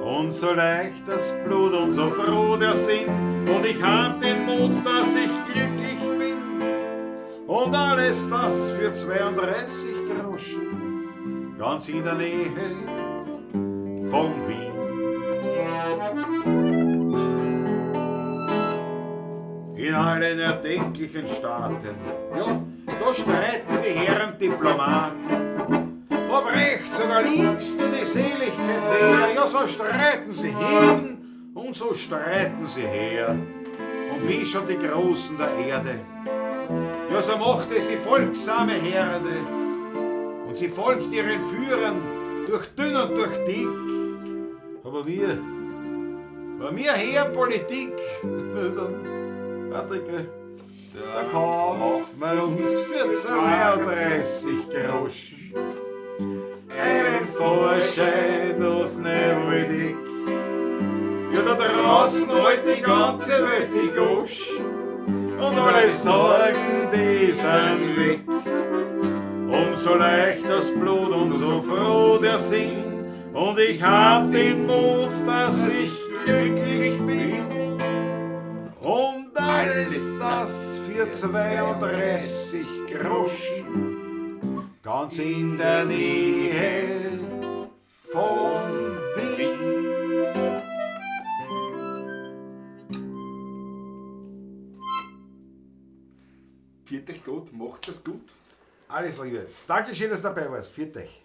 und so leicht das Blut und so froh der Sinn, und ich hab den Mut, dass ich glücklich bin. Und alles das für 32 Groschen, ganz in der Nähe von Wien. In allen erdenklichen Staaten, ja, da streiten die Herren Diplomaten. Ob rechts oder links nur die Seligkeit wär, ja, so streiten sie hin und so streiten sie her. Und wie schon die Großen der Erde Ja, so macht es die folgsame Herde. Und sie folgt ihren Führern durch dünn und durch dick. Aber wir, wenn wir her Politik, dann, Patrick, gell, da kaufen wir uns für 32 Groschen einen Fahrschein nach Neuwaldeck. Ja, da draußen halt die ganze Welt die Goschen und alle Sorgen, die sind weg. Umso leicht das Blut und so froh der Sinn und ich hab den Mut, dass ich glücklich bin. Und alles das für 32 Groschen, ganz in der Nähe von Wien. Viert euch Gott, macht es gut. Alles Liebe. Dankeschön, dass du dabei warst. Viert euch.